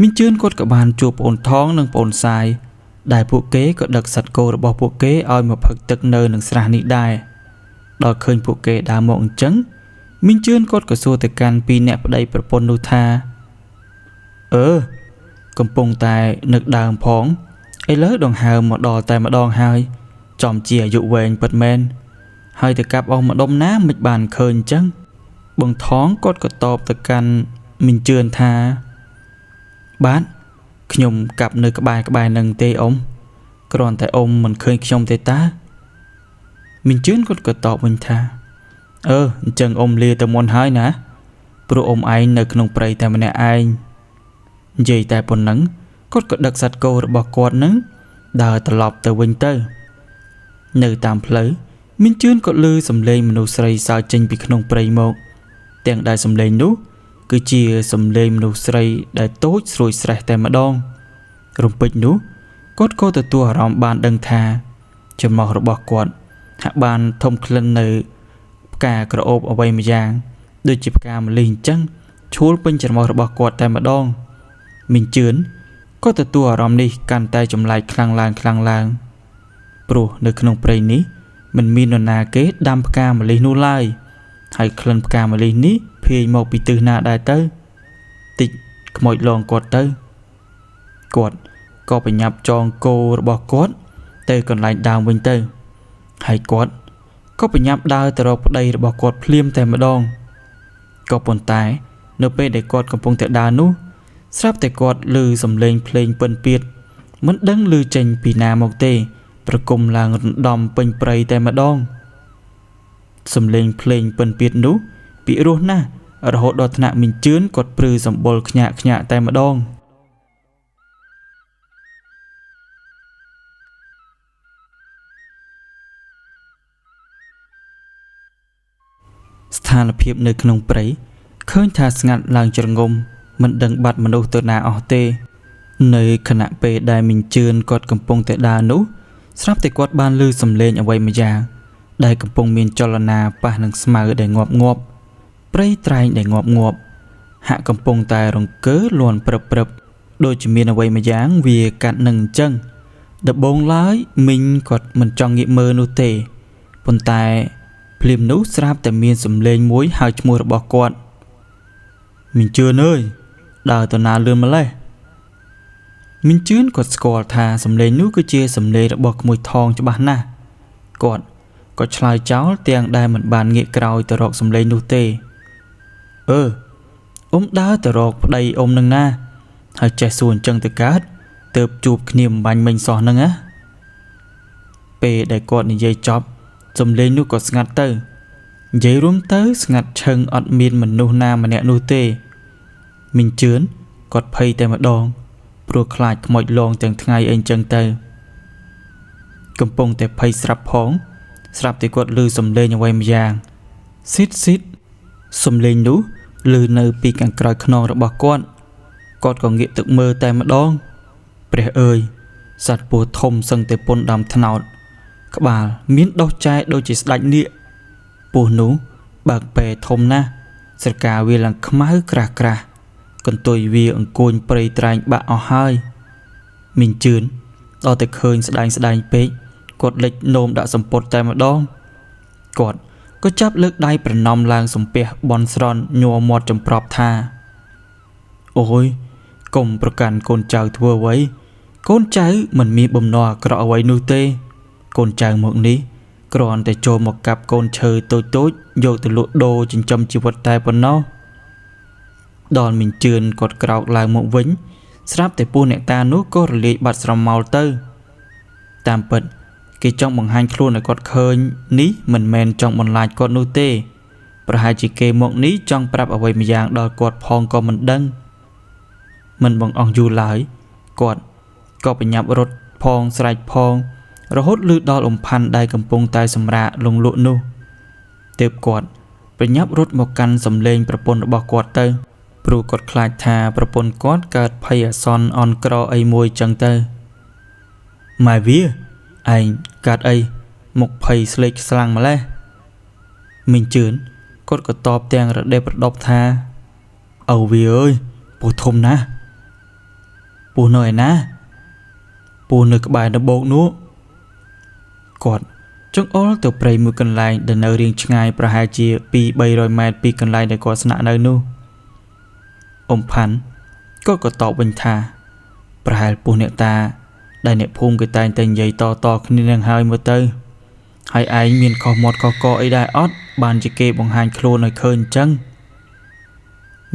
មីងជឿនគាត់ក៏បានជួបប្អូនថងនិងប្អូនសាយដែលពួកគេក៏ដឹកសត្វគោរបស់ពួកគេឲ្យមកផឹកទឹកនៅនឹងស្រះនេះដែរដល់ឃើញពួកគេដើរមកអញ្ចឹងមីងជឿនគាត់ក៏សួរទៅកាន់ពីរអ្នកប្តីប្រពន្ធនោះថាកំពុងតែនឹកដើមផងឥឡូវដង្ហើមមកដល់តែម្ដងហើយចំជាអាយុវែងពិតមែនហើយទៅកាប់អស់ម្ដុំណាមិនបានឃើញអញ្ចឹងបងថងគាត់ក៏តបទៅកាន់មីងជឿនថាបាទខ្ញុំកាប់នៅក្បែរៗនឹងទេអ៊ំគ្រាន់តែអ៊ំមិនឃើញខ្ញុំទេតាមីងជឿនគាត់ក៏តបវិញថាអញ្ចឹងអ៊ំលាទៅមុនហើយណាព្រោះអ៊ំឯងនៅក្នុងព្រៃតែម្នាក់ឯងនិយាយតែប៉ុណ្ណឹងគាត់ក៏ដឹកសត្វគោរបស់គាត់នឹងដើរត្រឡប់ទៅវិញទៅនៅតាមផ្លូវមីងជឿនក៏ឮសំឡេងមនុស្សស្រីសើចចេញពីក្នុងព្រៃមកទាំងដែលសំឡេងនោះគឺជាសំឡេងមនុស្សស្រីដែលតូចស្រួយស្រេះតែម្ដងរំពេចនោះគាត់ក៏ទទួលអារម្មណ៍បានដឹងថាច្រមុះរបស់គាត់ ហាក់បានធំក្លិននៅផ្កាក្រអូបអ្វីម្យ៉ាងដូចជាផ្កាម្លិះអញ្ចឹងឈួលពេញច្រមុះរបស់គាត់តែម្ដងមីងជឿនក៏ទទួលអារម្មណ៍នេះកាន់តែចម្លែកខ្លាំងឡើងខ្លាំងឡើងព្រោះនៅក្នុងព្រៃនេះមិនមាននរណាគេដាំផ្កាម្លិះនោះឡើយហើយក្លិនផ្កាម្លិះនេះភាយមកពីទិសណាដែរទៅតិចខ្មោចលងគាត់ទៅគាត់ក៏ប្រញាប់ចងគោរបស់គាត់ទៅកន្លែងដើមវិញទៅហើយគាត់ក៏ប្រញាប់ដើរទៅរកប្តីរបស់គាត់ភ្លាមតែម្ដងក៏ប៉ុន្តែនៅពេលដែលគាត់កំពុងតែដើរនោះស្រាប់តែគាត់ឮសំឡេងភ្លេងពិណពាទ្យមិនដឹងឮចេញពីណាមកទេប្រគំឡើងរណ្ដំពេញព្រៃតែម្ដងសំឡេងភ្លេងពិណពាទ្យនោះពិរោះណាស់រហូតដល់ថ្នាក់មីងជឿនគាត់ព្រឺសម្បុរខ្ញាក់ខ្ញាក់តែម្ដងស្ថានភាពនៅក្នុងព្រៃឃើញថាស្ងាត់ឡើងជ្រងំមិនដឹងបាត់មនុស្សទៅណាអស់ទេនៅខណៈពេលដែលមីងជឿនគាត់កំពុងតែដើរនោះស្រាប់តែគាត់បានឮសំឡេងអ្វីម្យ៉ាងដែលកំពុងមានចលនាប៉ះនឹងស្មៅដែលងាប់ងាប់ព្រៃត្រែងដែលងាប់ងាប់ហាក់កំពុងតែរង្គើលាន់ព្រឹបព្រឹបដូចជាមានអ្វីម្យ៉ាងវាកាត់នឹងអញ្ចឹងដំបូងឡើយមីងគាត់មិនចង់ងាកមើលនោះទេប៉ុន្តែភ្លាមនោះស្រាប់តែមានសំឡេងមួយហៅឈ្មោះរបស់គាត់មីងជឿនអើយដើរទៅណាលឿនម្ល៉េះមីងជឿនគាត់ស្គាល់ថាសំឡេងនោះគឺជាសំឡេងរបស់ក្មួយថងច្បាស់ណាស់គាត់ក៏ឆ្លើយចោលទាំងដែលមិនបានងាកក្រោយទៅរកសំឡេងនោះទេអឺអ៊ំដើរទៅរកប្តីអ៊ំនឹងណាហើយចេះសួរអញ្ចឹងទៅកើតទើបជួបគ្នាមិនបាញ់មិញសោះហ្នឹងណាពេលដែលគាត់និយាយចប់សំឡេងនោះក៏ស្ងាត់ទៅនិយាយរួមទៅស្ងាត់ឈឹងអត់មានមនុស្សណាម្នាក់នោះទេមីងជឿនគាត់ភ័យតែម្ដងព្រោះខ្លាចខ្មោចលងទាំងថ្ងៃអីចឹងទៅកំពុងតែភ័យស្រាប់ផងស្រាប់តែគាត់ឮសំឡេងអ្វីម្យ៉ាងស៊ីតស៊ីតសំឡេងនោះឮនៅពីខាងក្រោយខ្នងរបស់គាត់គាត់ក៏ងាកទឹកមើលតែម្ដងព្រះអើយសត្វពស់ធំសឹងតែពុនដើមត្នោតក្បាលមានដុះចែដូចជាស្ដេចនាគពស់នោះបើកពែធំណាស់ស្រកាវាឡើងខ្មៅក្រាស់ក្រាស់កន្ទុយវាអង្គួញព្រៃត្រែងបាក់អស់ហើយមីងជឿនដល់តែឃើញស្ដែងស្ដែងពេកគាត់លិចនោមដាក់សម្ពុតតែម្ដងគាត់ក៏ចាប់លើកដៃប្រណម្យឡើងសំពះបន់ស្រន់ញ័រមាត់ចំប្រប់ថាអូយកុំប្រកាន់កូនចៅធ្វើអ្វីកូនចៅមិនមានបំណងអាក្រក់អ្វីនោះទេកូនចៅមកនេះគ្រាន់តែចូលមកកាប់កូនឈើតូចៗយកទៅលក់ដូរចិញ្ចឹមជីវិតតែប៉ុណ្ណោះដល់មីងជឿនគាត់ក្រោកឡើងមកវិញស្រាប់តែពស់អ្នកតានោះក៏រលាយបាត់ស្រមោលទៅតាមពិតគេចង់បង្ហាញខ្លួនឲ្យគាត់ឃើញនេះមិនមែនចង់បន្លាចគាត់នោះទេប្រហែលជាគេមកនេះចង់ប្រាប់អ្វីម្យ៉ាងដល់គាត់ផងក៏មិនដឹងមិនបង្អស់យូរឡើយគាត់ក៏ប្រញាប់រត់ផងស្រែកផងរហូតឮដល់អ៊ំផាន់ដែលកំពុងតែសម្រាកលងលក់នោះទើបគាត់ប្រញាប់រត់មកកាន់សំឡេងប្រពន្ធរបស់គាត់ទៅព្រោះគាត់ខ្លាចថាប្រពន្ធគាត់កើតភ័យអាសន្នអន់ក្រអីមួយចឹងទៅម៉ែវាឯងកើតអីមកភ័យស្លេកស្លាំងម្ល៉េះមីងជឿនគាត់ក៏តបទាំងរដេបរដប់ថាឪវាអើយពស់ធំណាស់ពស់នៅឯណាពស់នៅក្បែរដំបូកនោះគាត់ចង្អុលទៅព្រៃមួយកន្លែងដែលនៅរៀងឆ្ងាយប្រហែលជា2-300ម៉ែត្រពីកន្លែងដែលគាត់ស្នាក់នៅនោះអ៊ំផាន់គាត់ក៏តបវិញថាប្រហែលពស់អ្នកតាដែលអ្នកភូមិគេតែងតែនិយាយតតគ្នានឹងហើយមើលទៅហើយឯងមានខុសមាត់ខុសកអីដែរអត់បានជាគេបង្ហាញខ្លួនឲ្យឃើញអញ្ចឹង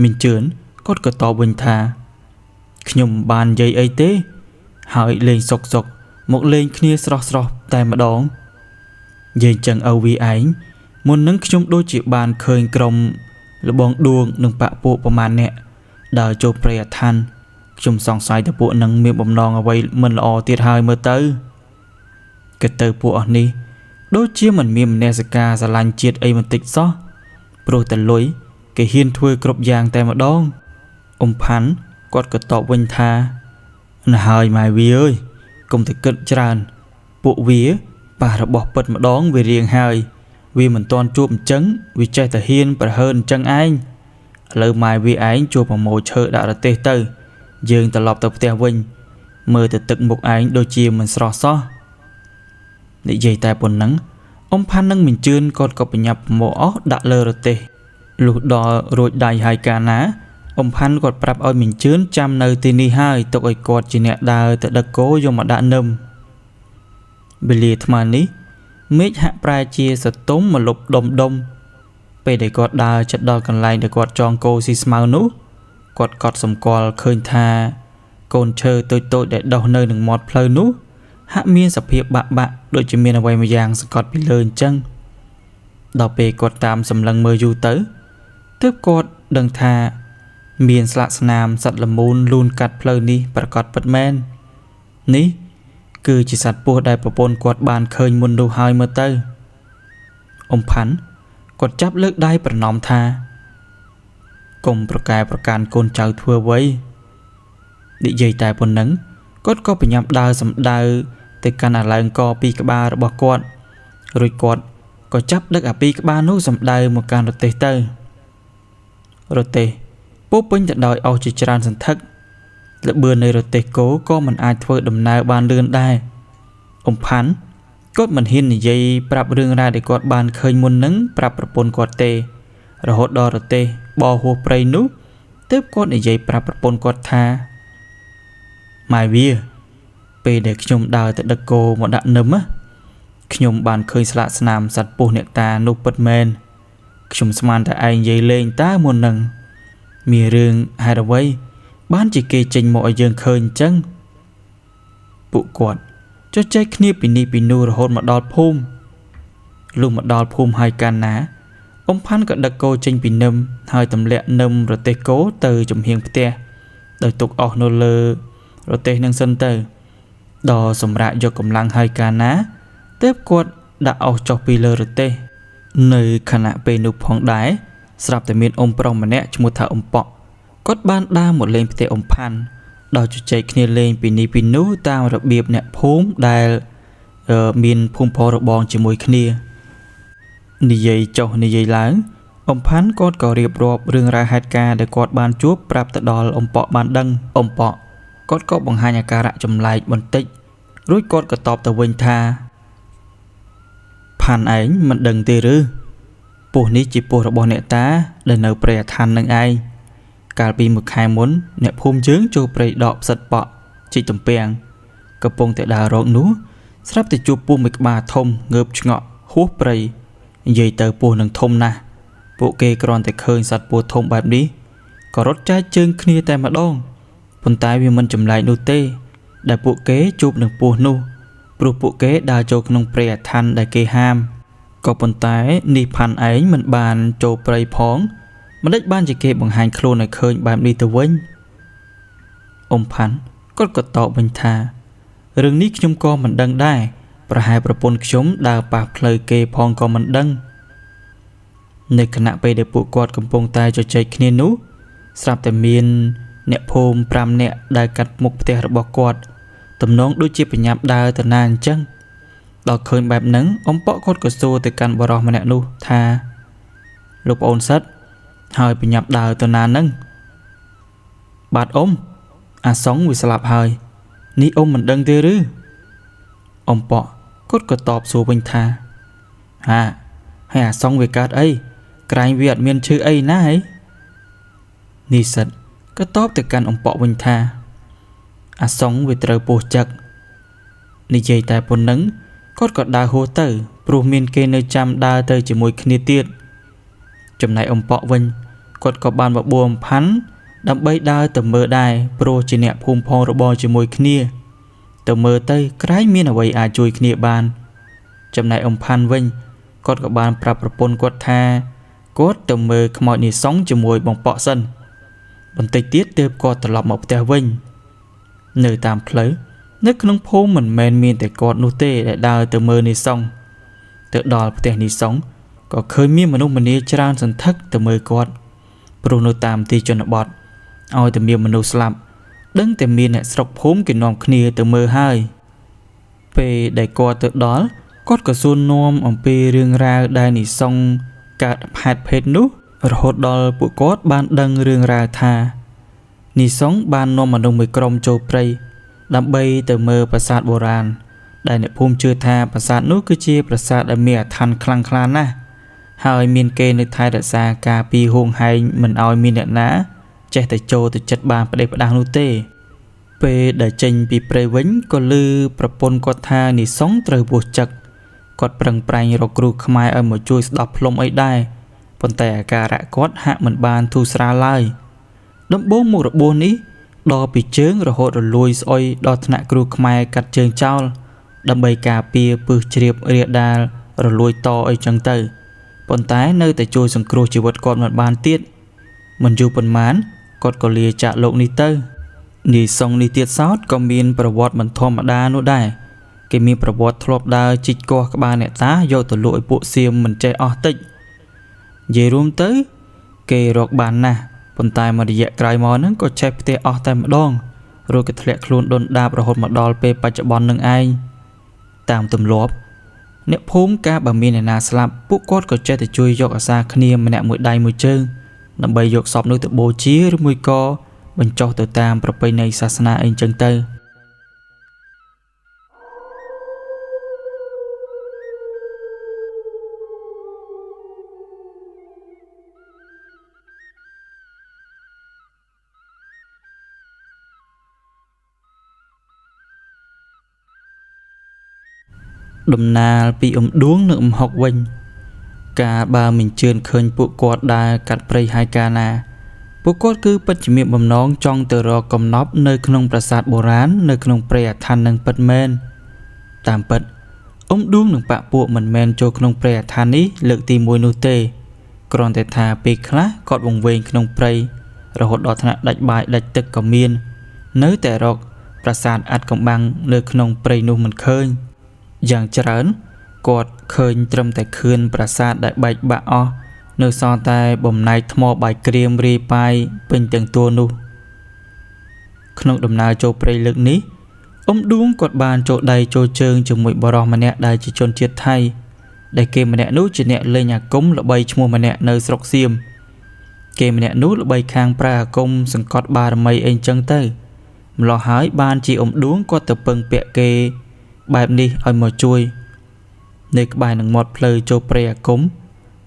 មីងជឿនគាត់ក៏តបវិញថាខ្ញុំមិនបាននិយាយអីទេហើយលេងសុកសុកមកលេងគ្នាស្រស់ស្រស់តែម្ដងនិយាយចឹងឪវាឯងមុននឹងខ្ញុំដូចជាបានឃើញក្រុមលបងដួងនិងបាក់ពួកប្រមាណអ្នកដើរចូលព្រៃអាថន្នខ្ញុំសង្ស័យថាពួកនឹងមានបំណងអ្វីមិនល្អទៀតហើយមើលទៅគិតទៅពួកអស់នេះដូចជាមិនមានមនសិការស្រឡាញ់ជាតិអីបន្តិចសោះព្រោះតែលុយគេហ៊ានធ្វើគ្រប់យ៉ាងតែម្ដងអ៊ំផាន់គាត់ក៏តបវិញថាណាហើយម៉ែវាអើយកុំតែគិតច្រើនពួកវា ប៉ះរបស់ពិតម្ដងវារៀងហើយវាមិនទាន់ជួបអញ្ចឹងវាចេះតែហ៊ានប្រហើនអញ្ចឹងឯងឥឡូវម៉ែវាឯងជួបប្រមូលឈើដាក់រទេះទៅយើងត្រឡប់ទៅផ្ទះវិញមើលទៅទឹកមុខឯងដូចជាមិនស្រស់សោះនិយាយតែប៉ុណ្ណឹងអ៊ំផាន់នឹងមិនជឿនគាត់ក៏បញ្ញាប់ប្រមូលអស់ដាក់លើរទេះលុះដល់រួចដៃហើយកាលណាអ៊ំផាន់គាត់ប្រាប់ឲ្យមិនជឿនចាំនៅទីនេះហើយទុកឲ្យគាត់ជាអ្នកដើរទៅដឹកគោយកមកដាក់នឹមវេលាថ្មនេះមេឃហាក់ប្រែជាសតុំមកលុបដុំដុំពេលដែលគាត់ដើរជិតដល់កន្លែងដែលគាត់ចងគោស៊ីស្មៅនោះគាត់កត់សម្គាល់ឃើញថាកូនឈើតូចៗដែលដុះនៅនឹងមាត់ផ្លូវនោះហាក់មានសភាពបាក់បាក់ដូចជាមានអ្វីមួយយ៉ាងសង្កត់ពីលើអញ្ចឹងដល់ពេលគាត់តាមសម្លឹងមើលយូរទៅទើបគាត់ដឹងថាមានស្លាកស្នាមសត្វល្មូនលូនកាត់ផ្លូវនេះប្រាកដពិតមែននេះគឺជាសត្វពស់ដែលប្រពន្ធគាត់បានឃើញមុននោះហើយមើលទៅអ៊ំផាន់គាត់ចាប់លើកដៃប្រណម្យថាកុំប្រកែប្រកាន់កូនចៅធ្វើអ្វីនិយាយតែប៉ុណ្ណឹងគាត់ក៏បញ្ញាប់ដើរសំដៅទៅកាន់អាឡែងកពីក្បាលរបស់គាត់រួចគាត់ក៏ចាប់ដឹកអាពីក្បាលនោះសំដៅមកកាន់រទេះទៅរទេះពោពេញទៅដោយអុសជាច្រើនសន្ធឹកល្បឿននៃរទេះគោក៏មិនអាចធ្វើដំណើរបានលឿនដែរអ៊ំផាន់គាត់មិនហ៊ាននិយាយប្រាប់រឿងរ៉ាវដែលគាត់បានឃើញមុននឹងប្រាប់ប្រពន្ធគាត់ទេរហូតដល់រទេះបោហួសព្រៃនោះទើបគាត់និយាយប្រាប់ប្រពន្ធគាត់ថាម៉ែវាពេលដែលខ្ញុំដើរទៅដឹកគោមកដាក់នឹមខ្ញុំបានឃើញស្លាកស្នាមសត្វពស់អ្នកតានោះពិតមែនខ្ញុំស្មានតែឯងនិយាយលេងតើមុននឹងមានរឿងហេតុអ្វីបានជាគេចេញមកឲ្យយើងឃើញអញ្ចឹងពួកគាត់ជជែកគ្នាពីនេះពីនោះរហូតមកដល់ភូមិលុះមកដល់ភូមិហើយកាលណាអ៊ំផាន់ក៏ដឹកគោចេញពីនឹមហើយទម្លាក់នឹមរទេះគោទៅចំហៀងផ្ទះដោយទុកអស់នៅលើរទេះនឹងសិនទៅដល់សម្រាប់យកកម្លាំងហើយកាលណាទើបគាត់ដាក់អស់ចុះពីលើរទេះនៅខណៈពេលនោះផងដែរស្រាប់តែមានអ៊ំប្រុសម្នាក់ឈ្មោះថាអ៊ំប៉ក់គាត់បានដើរមកលេងផ្ទះអ៊ំផាន់ដោយជជែកគ្នាលេងពីនេះពីនោះតាមរបៀបអ្នកភូមិដែលមានភូមិផលរបងជាមួយគ្នានិយាយចុះនិយាយឡើងអ៊ំផាន់គាត់ក៏រៀបរាប់រឿងរ៉ាវហេតុការណ៍ដែលគាត់បានជួបប្រាប់ទៅដល់អ៊ំប៉ក់បានដឹងអ៊ំប៉ក់គាត់ក៏បង្ហាញអាការៈចម្លែកបន្តិចរួចគាត់ក៏តបទៅវិញថាផាន់ឯងមិនដឹងទេឬពស់នេះជាពស់របស់អ្នកតាដែលនៅព្រៃអាឋាននឹងឯងកាលពីមួយខែមុនអ្នកភូមិយើងចូលព្រៃដកផ្សិតប៉ក់ជីកទំពាំងកំពុងតែដើររកនោះស្រាប់តែជួបពស់មួយក្បាលធំងើបឆ្ងក់ហួសព្រៃនិយាយទៅពស់នឹងធំណាស់ពួកគេគ្រាន់តែឃើញសត្វពស់ធំបែបនេះក៏រត់ចែកជើងគ្នាតែម្ដងប៉ុន្តែវាមិនចម្លែកនោះទេដែលពួកគេជួបនឹងពស់នោះព្រោះពួកគេដើរចូលក្នុងព្រៃអាថន្នដែលគេហាមក៏ប៉ុន្តែនេះផាន់ឯងមិនបានចូលព្រៃផងមិនដេចបានជាគេបង្ហាញខ្លួនឲ្យឃើញបែបនេះទៅវិញអ៊ំផាន់គាត់ក៏តបវិញថារឿងនេះខ្ញុំក៏មិនដឹងដែរប្រហែលប្រពន្ធខ្ញុំដើរប៉ះផ្លូវគេផងក៏មិនដឹងនៅខណៈពេលដែលពួកគាត់កំពុងតែជជែកគ្នានោះស្រាប់តែមានអ្នកភូមិ5នាក់ដែលកាត់មុខផ្ទះរបស់គាត់ទំនងដូចជាបញ្ញាប់ដើរទៅណាអញ្ចឹងដល់ឃើញបែបហ្នឹងអ៊ំប៉ក់គាត់ក៏សួរទៅកាន់បុរសម្នាក់នោះថាលោកប្អូនសិតហើយបញ្ញាប់ដើរទៅណាហ្នឹងបាទអ៊ំអាសុងវាស្លាប់ហើយនេះអ៊ំមិនដឹងទេឬអ៊ំប៉ក់គាត់ក៏តបសួរវិញថាហាហើយអាសុងវាកើតអីក្រែងវាអត់មានឈឺអីណាហីនេះសិតក៏តបទៅកាន់អ៊ំប៉ក់វិញថាអាសុងវាត្រូវពោះចឹកនិយាយតែប៉ុណ្ណឹងគាត់ក៏ដើរហួសទៅព្រោះមានគេនៅចាំដើរទៅជាមួយគ្នាទៀតចំណែកអ៊ំប៉ក់វិញគាត់ក៏បានបបួលអ៊ំផាន់ដើម្បីដើរទៅមើលដែរព្រោះជាអ្នកភូមិផងរបរជាមួយគ្នាទៅមើលទៅក្រែងមានអ្វីអាចជួយគ្នាបានចំណែកអ៊ំផាន់វិញគាត់ក៏បានប្រាប់ប្រពន្ធគាត់ថាគាត់ទៅមើលខ្មោចនាយសុងជាមួយបងប៉ក់សិនបន្តិចទៀតទើបគាត់ត្រឡប់មកផ្ទះវិញនៅតាមផ្លូវនៅក្នុងភូមិមិនមែនមានតែគាត់នោះទេដែលដើរទៅមើលនាយសុងទៅដល់ផ្ទះនាយសុងក៏ឃើញមានមនុស្សម្នាច្រើនសន្ធឹកទៅមើលគាត់ព្រោះនៅតាមទីជនបទឲ្យតែមានមនុស្សស្លាប់ដឹងតែមានអ្នកស្រុកភូមិគេនាំគ្នាទៅមើលហើយពេលដែលគាត់ទៅដល់ គាត់ក៏សួរនាំអំពីរឿងរ៉ាវដែលនីសុងកើតផែតភេទនោះរហូតដល់ពួកគាត់បានដឹងរឿងរ៉ាវថានីសុងបាននាំមនុស្សមួយក្រុមចូលព្រៃដើម្បីទៅមើលប្រាសាទបុរាណដែលអ្នកភូមិជឿថាប្រាសាទនោះគឺជាប្រាសាទដែលមានអាថ៌ខ្លាំងក្លាណាស់ហើយមានគេនៅថែរក្សាការពារហួងហែងមិនឲ្យមានអ្នកណាចេះតែចូលទៅចិត្តបានផ្ដេសផ្ដាសនោះទេពេលដែលចេញពីព្រៃវិញក៏ឮប្រពន្ធគាត់ថានីសុងត្រូវពោះចឹកគាត់ប្រឹងប្រែងរកគ្រូខ្មែរឲ្យមកជួយស្ដោះផ្លុំអីដែរប៉ុន្តែអាការៈគាត់ហាក់មិនបានធូរស្រាលឡើយដំបូងមុខរបួសនេះដល់ពីជើងរហូតរលួយស្អុយដល់ថ្នាក់គ្រូខ្មែរកាត់ជើងចោលដើម្បីការពារពឹសជ្រាបរាលដាលរលួយតអីចឹងទៅប៉ុន្តែនៅតែជួយសង្គ្រោះជីវិតគាត់មិនបានទៀតមិនយូរប៉ុន្មានគាត់ក៏លាចាកលោកនេះទៅនីសុងនេះទៀតសោតក៏មានប្រវត្តិមិនធម្មតានោះដែរគេមានប្រវត្តិធ្លាប់ដើរជីកកោះក្បាលអ្នកតាយកទៅលក់ឲ្យពួកសៀមមិនចេះអស់តិចនិយាយរួមទៅគេរកបានណាស់ប៉ុន្តែមួយរយៈក្រោយមកហ្នឹងក៏ឆេះផ្ទះអស់តែម្ដងរួចក៏ធ្លាក់ខ្លួនដុនដាបរហូតមកដល់ពេលបច្ចុប្បន្ននឹងឯងតាមទម្លាប់អ្នកភូមិកាលបើមានអ្នកណាស្លាប់ពួកគាត់ក៏ចេះតែជួយយកអាសាគ្នាម្នាក់មួយដៃមួយជើងដើម្បីយកសពនោះទៅបូជាឬមួយក៏បញ្ចុះទៅតាមប្រពៃណីសាសនាអីចឹងទៅដំណាលពីអ៊ំដួងនិងអ៊ំហុកវិញកាលបើមិនជឿនឃើញពួកគាត់ដើរកាត់ព្រៃហើយកាលណាពួកគាត់គឺពិតជាមានបំណងចង់ទៅរកកំណប់នៅក្នុងប្រាសាទបុរាណនៅក្នុងព្រៃអាថ៌នឹងពិតមែនតាមពិតអ៊ំដួងនិងប៉ពួកមិនមែនចូលក្នុងព្រៃអាថ៌នេះលើកទី1នោះទេគ្រាន់តែថាពេលខ្លះគាត់វង្វេងក្នុងព្រៃរហូតដល់ថ្នាក់ដាច់បាយដាច់ទឹកក៏មាននៅតែរកប្រាសាទអាត់កំបាំងនៅក្នុងព្រៃនោះមិនឃើញយ៉ាងច្រើនគាត់ឃើញត្រឹមតែខឿនប្រាសាទដែលបែកបាក់អស់នៅសល់តែបំណែកថ្មបាយក្រៀមរាយប៉ាយពេញទាំងទួនោះក្នុងដំណើរចូលព្រៃលើកនេះអ៊ំដួងគាត់បានចូលដៃចូលជើងជាមួយបុរសម្នាក់ដែលជាជនជាតិថៃដែលគេម្នាក់នោះជាអ្នកលេងអាគមល្បីឈ្មោះម្នាក់នៅស្រុកសៀមគេម្នាក់នោះល្បីខាងប្រើអាគមសង្កត់បារមីអីចឹងទៅម្ល៉េះហើយបានជាអ៊ំដួងគាត់ទៅពឹងពាក់គេបែបនេះឲ្យមកជួយនៅក្បែរនឹងមាត់ផ្លូវចូលព្រៃអាគម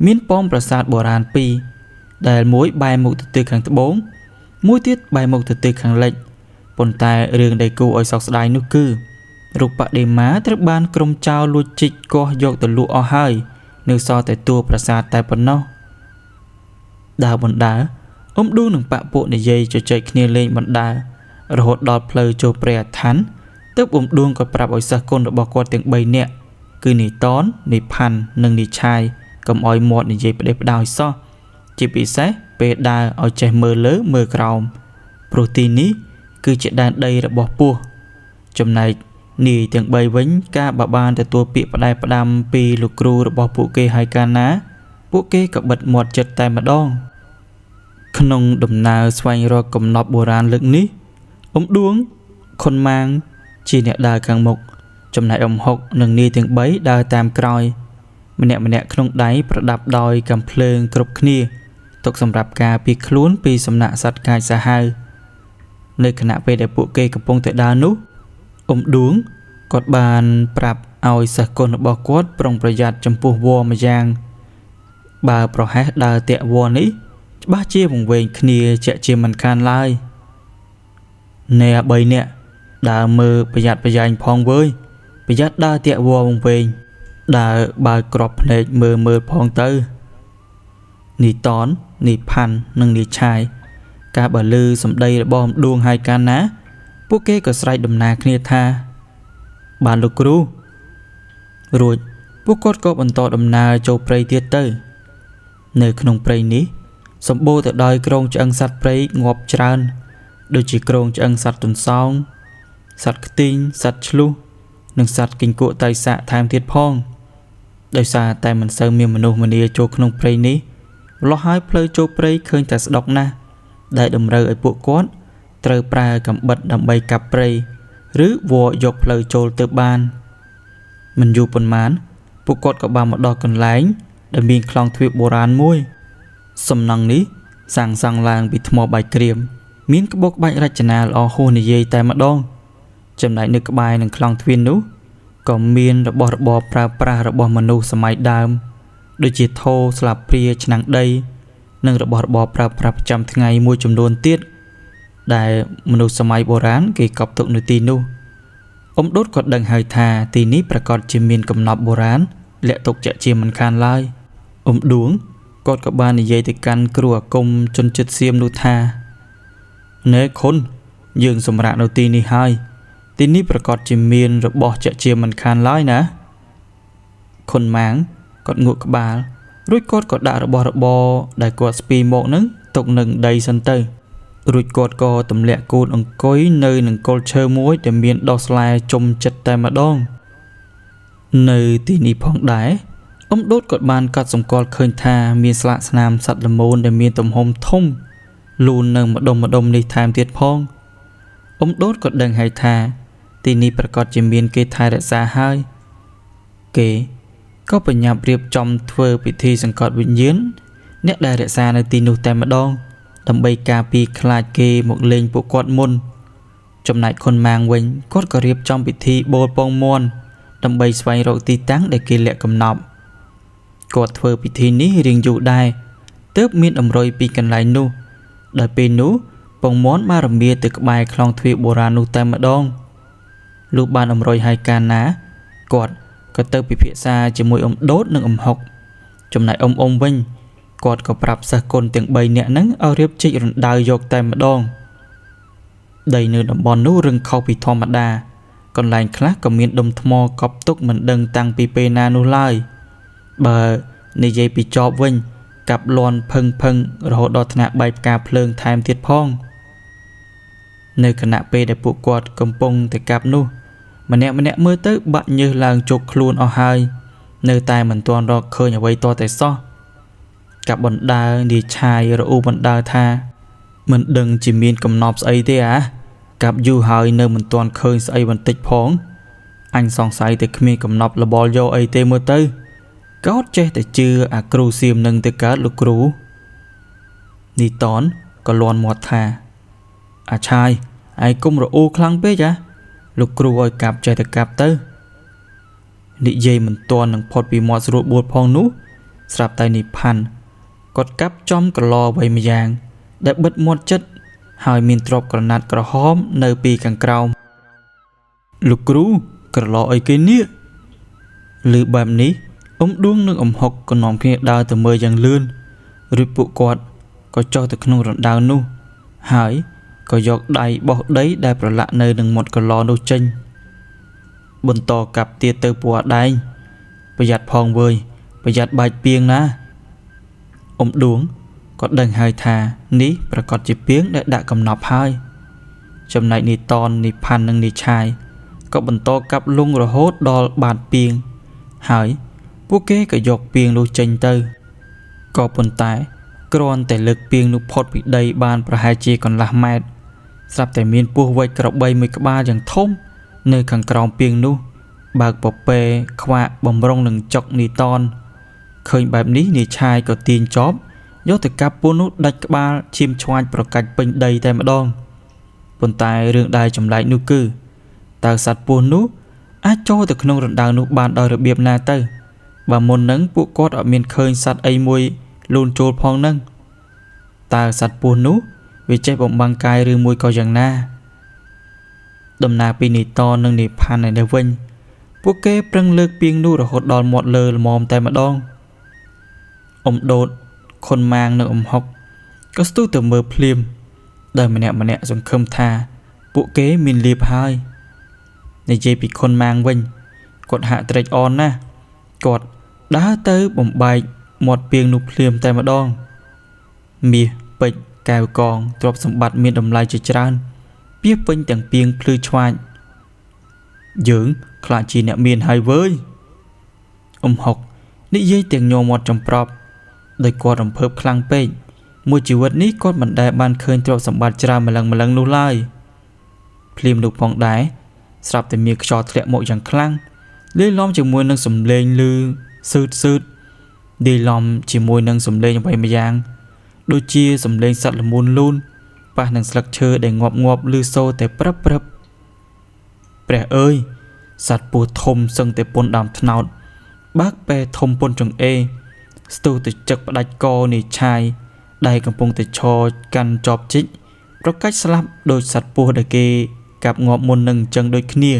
មានប៉មប្រាសាទបុរាណពីរដែលមួយបែរមុខទៅទិសខាងត្បូងមួយទៀតបែរមុខទៅទិសខាងលិចប៉ុន្តែរឿងដែលគួរឲ្យសោកស្ដាយនោះគឺរូបបដិមាត្រូវបានក្រុមចោរលួចជីកគាស់យកទៅលក់អស់ហើយនៅសល់តែតួប្រាសាទតែប៉ុណ្ណោះដើរបណ្ដើអ៊ំឌូនិងប៉ពួកនិយាយជជែកគ្នាលេងបណ្ដើរហូតដល់ផ្លូវចូលព្រៃអាថ៌ទើបអ៊ំដួងក៏ប្រាប់ឲ្យសិស្សគុណរបស់គាត់ទាំង3នាក់គឺនីតននីផាន់និងនីឆាយកុំឲ្យមាត់និយាយផ្ដេសផ្ដាសឲ្យសោះជាពិសេសពេលដើរឲ្យចេះមើលលើមើលក្រោមព្រោះទីនេះគឺជាដែនដីរបស់ពស់ចំណែកនាយទាំង3វិញការបើបានទទួលពាក្យផ្ដែផ្ដាំពីលោកគ្រូរបស់ពួកគេហើយកាលណាពួកគេក៏បិទមាត់ចិត្តតែម្ដងក្នុងដំណើរស្វែងរកកំណប់បុរាណលើកនេះអ៊ំដួងខុនម៉ាងជាអ្នកដើរខាងមុខចំណែកអ៊ំហុកនិងនាយទាំង3ដើរតាមក្រោយម្នាក់ៗក្នុងដៃប្រដាប់ដោយកាំភ្លើងគ្រប់គ្នាទុកសម្រាប់ការពារខ្លួនពីសំណាក់សត្វកាចសាហាវនៅខណៈពេលដែលពួកគេកំពុងតែដើរនោះអ៊ំដួងគាត់បានប្រាប់ឲ្យសិស្សគុណរបស់គាត់ប្រុងប្រយ័ត្នចំពោះវល្លិម្យ៉ាងបើប្រហែសដើរតាក់វល្លិនេះច្បាស់ជាវង្វេងគ្នាជាក់ជាមិនខានឡើយណែ3នាក់ដើរមើលប្រយ័ត្នប្រយែងផងវើយប្រយ័ត្នដើរតាក់វល្លិវង្វេងដើរបើក្របភ្នែកមើលមើលផងទៅនីតននីផាន់និងនីឆាយកាលបើលឺសម្ដីរបស់អ៊ំដួងហើយកាលណាពួកគេក៏ស្រែកដំណើរគ្នាថាបានលោកគ្រូរួចពួកគាត់ក៏បន្តដំណើរចូលព្រៃទៀតទៅនៅក្នុងព្រៃនេះសម្បូរទៅដោយគ្រោងឆ្អឹងសត្វព្រៃងាប់ច្រើនដូចជាគ្រោងឆ្អឹងសត្វទន្សោងសត្វខ្ទីងសត្វឆ្លុះនិងសត្វគីង្គក់តៃសាកថែមទៀតផងដោយសារតែមិនសូវមានមនុស្សម្នាចូលក្នុងព្រៃនេះម្ល៉េះហើយផ្លូវចូលព្រៃឃើញតែស្ដុកណាស់ដែលតម្រូវឲ្យពួកគាត់ត្រូវប្រើកាំបិតដើម្បីកាប់ព្រៃឬវល់យកផ្លូវចូលទៅបានមិនយូរប៉ុន្មាន ពួកគាត់ក៏បានមកដល់កន្លែងដែលមានក្លោងទ្វារបុរាណមួយ សំណង់នេះសាងសង់ឡើងពីថ្មបាយក្រៀមមានក្បូរក្បាច់រចនាល្អហួសនិយាយតែម្ដង ចំណែកនៅក្បែរនឹងក្លោងទ្វារនោះក៏មានរបស់របរប្រើប្រាស់របស់មនុស្សសម័យដើម ដូចជាថូស្លាបព្រាឆ្នាំងដី និងរបស់របរប្រើប្រាស់ប្រចាំថ្ងៃមួយចំនួនទៀតដែលមនុស្សសម័យបុរាណគេកប់ទុកនៅទីនោះអ៊ំដូតក៏ដឹងហើយថាទីនេះប្រាកដជាមានកំណប់បុរាណលាក់ទុកជាក់ជាមិនខានឡើយអ៊ំឌួងគាត់ក៏បាននិយាយទៅកាន់គ្រូអាគមជនជាតិសៀមនោះថាណែខុនយើងសម្រាកនៅទីនេះហើយទីនេះប្រាកដជាមានរបស់ជាក់ជាមិនខានឡើយណាខុនម៉ាងគាត់ងក់ក្បាលរួចគាត់ក៏ដាក់របស់របរដែលគាត់ស្ពីមកនឹងទុកនឹងដីសិនទៅរួចគាត់ក៏ទម្លាក់កូនអង្គុយនៅនឹងគល់ឈើមួយដែលមានដុះស្លែជុំចិត្តតែម្ដងនៅទីនេះផងដែរអ៊ំដូតក៏បានកត់សម្គាល់ឃើញថាមានស្លាកស្នាមសត្វល្មូនដែលមានទំហំធំលូននៅម្ដុំម្ដុំនេះថែមទៀតផងអ៊ំដូតក៏ដឹងហើយថាទីនេះប្រាកដជាមានគេថែរក្សាហើយគេក៏បញ្ញាប់រៀបចំធ្វើពិធីសង្កត់វិញ្ញាណអ្នកដែលរក្សានៅទីនោះតែម្ដងដើម្បីការពារខ្លាចគេមកលេងពួកគាត់មុនចំណែកខុនម៉ាងវិញគាត់ក៏រៀបចំពិធីបូលពងមាន់ដើម្បីស្វែងរកទីតាំងដែលគេលាក់កំណប់គាត់ធ្វើពិធីនេះរៀងយូរដែរទើបមានតម្រុយពីកន្លែងនោះដោយពេលនោះពងមាន់បានរមៀទៅក្បែរក្លោងទ្វារបុរាណនោះតែម្ដងលុះបានតម្រុយហើយកាលណាគាត់ក៏ទៅពិភាក្សាជាមួយអ៊ំដូតនិងអ៊ំហុកចំណែកអ៊ំអ៊ំវិញគាត់ក៏ប្រាប់សិស្សគុណទាំង3នាក់ហ្នឹងឲ្យរៀបជីករណ្ដៅយកតែម្ដងដីនៅតំបន់នោះរឹងខុសពីធម្មតាកន្លែងខ្លះក៏មានដុំថ្មកប់ទុកមិនដឹងតាំងពីពេលណានោះឡើយបើនិយាយពីចប់វិញកាប់លាន់ភឹងភឹងរហូតដល់ថ្នាក់បែកផ្កាភ្លើងថែមទៀតផងនៅខណៈពេលដែលពួកគាត់កំពុងតែកាប់នោះម្នាក់ម្នាក់មើលទៅបាក់ញើសឡើងជោគខ្លួនអស់ហើយនៅតែមិនទាន់រកឃើញអ្វីតតែសោះកាប់បណ្ដើនាយឆាយរអ៊ូបណ្ដើថាមិនដឹងជាមានកំណប់ស្អីទេអាកាប់យូរហើយនៅមិនទាន់ឃើញស្អីបន្តិចផងអញសង្ស័យតែគ្មានកំណប់របល់យកអីទេមើលទៅកោតចេះតែជឿអាគ្រូសៀមនឹងទៅកើតលោកគ្រូនីតនក៏លន់មាត់ថាអាឆាយឯងគុំរអ៊ូខ្លាំងពេកអាលោកគ្រូឲ្យកាប់ចេះតែកាប់ទៅនិយាយមិនទាន់នឹងផុតពីមាត់ស្រួលបួលផងនោះស្រាប់តែនិផាន់គាត់កាប់ចំក្រឡអ្វីម្យ៉ាងដែលបិទមាត់ចិត្តហើយមានទ្របក្រណាត់ក្រហមនៅពីខាងក្រោមលោកគ្រូក្រឡអីគេនេះឮបែបនេះអ៊ំឌួងនិងអ៊ំហុកក៏នាំគ្នាដើរទៅមើលយ៉ាងលឿនរួចពួកគាត់ក៏ចុះទៅក្នុងរណ្ដៅនោះហើយក៏យកដៃបោះដីដែលប្រឡាក់នៅនឹងមាត់ក្រឡនោះចេញបន្តកាប់ទៀតទៅពណ៌ដែងប្រយ័ត្នផងវើយប្រយ័ត្នបែកពីងណាអ៊ំឌួងក៏ដឹងហើយថានេះប្រាកដជាពីងដែលដាក់កំណប់ហើយចំណែកនីតននីផាន់និងនីឆាយក៏បន្តកាប់លងរហូតដល់បាតពីងហើយពួកគេក៏យកពីងនោះចេញទៅក៏ប៉ុន្តែគ្រាន់តែលើកពីងនោះផុតពីដីបានប្រហែលជាកន្លះម៉ែត្រស្រាប់តែមានពស់វែកក្របីមួយក្បាលយ៉ាងធំនៅខាងក្រោមពីងនោះបើកពពែខ្វាក់បំរុងនឹងចុកនីតនឃើញបែបនេះនាយឆាយក៏ទាញចប់យកទៅកាប់ពស់នោះដាច់ក្បាលឈាមឆ្វាញ់ប្រកាច់ពេញដីតែម្ដងប៉ុន្តែរឿងដែលចម្លែកនោះគឺតើសត្វពស់នោះអាចចូលទៅក្នុងរណ្ដៅនោះបានដោយរបៀបណាទៅបើមុននឹងពួកគាត់អត់មានឃើញសត្វអីមួយលូនចូលផងនឹងតើសត្វពស់នោះវាចេះបំបាំងកាយឬមួយក៏យ៉ាងណាដំណើរពីនីតននិងនីផាន់ឯនេះវិញពួកគេប្រឹងលើកពីងនោះរហូតដល់មាត់លើល្មមតែម្ដងអ៊ំដូតខុនម៉ាងនិងអ៊ំហុកក៏ស្ទុះទៅមើលភ្លាមដោយម្នាក់ម្នាក់សង្ឃឹមថាពួកគេមានលៀបហើយនិយាយពីខុនម៉ាងវិញគាត់ហាក់ត្រេកអរណាស់គាត់ដើរទៅបំបែកមាត់ពីងនោះភ្លាមតែម្ដងមាសពេជ្រកែវកងទ្រព្យសម្បត្តិមានតម្លៃជាច្រើនពាសពេញទាំងពីងភ្លឺឆ្វាចយើងខ្លាចជាអ្នកមានហើយវើយអ៊ំហុកនិយាយទាំងញ័រមាត់ចំប្រប់ដោយគាត់រំភើបខ្លាំងពេកមួយជីវិតនេះគាត់មិនដែលបានឃើញទ្រព្យសម្បត្តិច្រើនម្លឹងម្លឹងនោះឡើយភ្លាមនោះផងដែរស្រាប់តែមានខ្យល់ធ្លាក់មកយ៉ាងខ្លាំង លាយឡំជាមួយនឹងសំឡេងឮសឺតសឺតលាយឡំជាមួយនឹងសំឡេងអ្វីម្យ៉ាងដូចជាសំឡេងសត្វល្មូនលូនប៉ះនឹងស្លឹកឈើដែលងាប់ងាប់ឮសូរតែព្រឹបព្រឹបព្រះអើយសត្វពស់ធំសឹងតែពុនដើមត្នោតបើកពែធំពុនចង្អេរស្ទុះទៅចឹកផ្ដាច់កនៃឆាយដែលកំពុងតែឈរកាន់ចបជីកប្រកាច់ស្លាប់ដោយសត្វពស់ដែលគេកាប់ងាប់មុននឹងអញ្ចឹងដូចគ្នា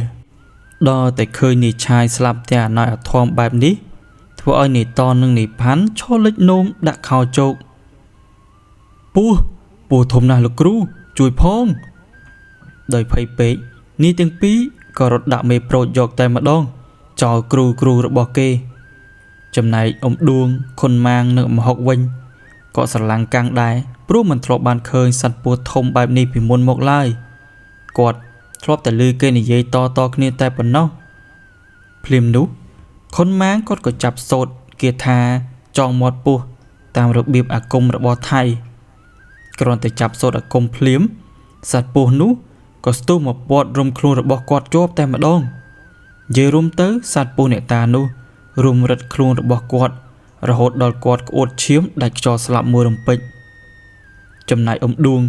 ដល់តែឃើញនាយឆាយស្លាប់ទាំងអណោចអធមបែបនេះធ្វើឲ្យនាយតននិងនាយផាន់ឈរលិចនោមដាក់ខោជោកពស់ពស់ធំណាស់លោកគ្រូជួយផងដោយភ័យពេកនាយទាំងពីរក៏រត់ដាក់មេប្រូចយកតែម្ដងចោលគ្រូរបស់គេចំណែកអ៊ំឌួងខុនម៉ាងនិងអ៊ំហុកវិញក៏ស្រឡាំងកាំងដែរព្រោះមិនធ្លាប់បានឃើញសត្វពស់ធំបែបនេះពីមុនមកឡើយគាត់ធ្លាប់តែឮគេនិយាយតៗគ្នាតែប៉ុណ្ណោះភ្លាមនោះខុនម៉ាងគាត់ក៏ចាប់សូត្រគាថាចងមាត់ពស់តាមរបៀបអាគមរបស់ថៃគ្រាន់តែចាប់សូត្រអាគមភ្លាមសត្វពស់នោះក៏ស្ទុះមកព័ទ្ធរុំខ្លួនរបស់គាត់ជាប់តែម្ដងនិយាយរួមទៅសត្វពស់អ្នកតានោះរុំរឹតខ្លួនរបស់គាត់រហូតដល់គាត់ក្អួតឈាមដាច់ខ្យល់ស្លាប់មួយរំពេចចំណែកអ៊ំឌួង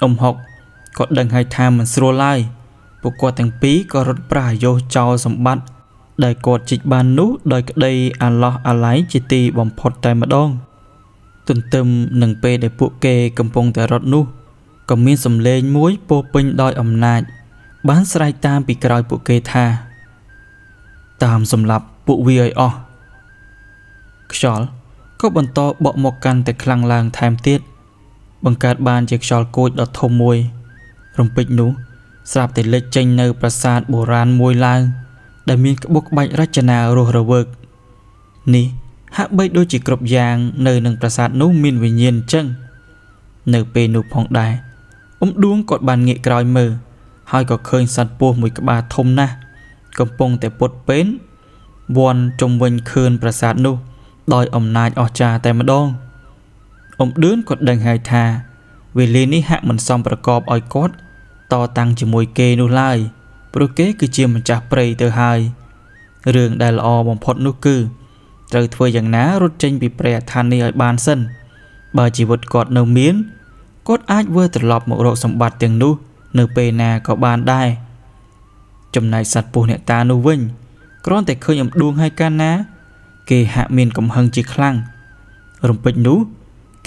អ៊ំហុកក៏ដឹងហើយថាមិនស្រួលឡើយពួកគាត់ទាំងពីរក៏រត់ប្រាស់អាយុចោលសម្បត្តិដែលគាត់ជីកបាននោះដោយក្តីអាឡោះអាល័យជាទីបំផុតតែម្ដងទន្ទឹមនឹងពេលដែលពួកគេកំពុងតែរត់នោះក៏មានសំឡេងមួយពោពេញដោយអំណាចបានស្រែកតាមពីក្រោយពួកគេថាតាមសម្លាប់ពួកវាឲ្យអស់ខ្យល់ក៏បន្តបក់មកកាន់តែខ្លាំងឡើងថែមទៀតបង្កើតបានជាខ្យល់គោចដ៏ធំមួយរំពេចនោះស្រាប់តែលេចចេញនៅប្រាសាទបុរាណមួយឡើងដែលមានក្បុកក្បាច់រចនារស់រវើកនេះហាក់បីដូចជាគ្រប់យ៉ាងនៅនឹងប្រាសាទនោះមានវិញ្ញាណអញ្ចឹងនៅពេលនោះផងដែរអ៊ំឌួងគាត់បានងាកក្រោយមើលហើយក៏ឃើញសត្វពស់មួយក្បាលធំណាស់កំពុងតែពុតពេនវាន់ជុំវិញខឿនប្រាសាទនោះដោយអំណាចអស្ចារ្យតែម្ដងអ៊ំឌឿនគាត់ដឹងហើយថាវេលានេះហាក់មិនសមប្រកបឲ្យគាត់តតាំងជាមួយគេនោះឡើយព្រោះគេគឺជាម្ចាស់ព្រៃទៅហើយរឿងដែលល្អបំផុតនោះគឺត្រូវធ្វើយ៉ាងណារត់ចេញពីព្រៃអាឋាននេះឲ្យបានសិនបើជីវិតគាត់នៅមានគាត់អាចវិលត្រឡប់មករកសម្បត្តិទាំងនោះនៅពេលណាក៏បានដែរចំណែកសត្វពស់អ្នកតានោះវិញគ្រាន់តែឃើញអំឌួងហើយកាលណាគេហាក់មានកំហឹងជាខ្លាំងរំពេចនោះ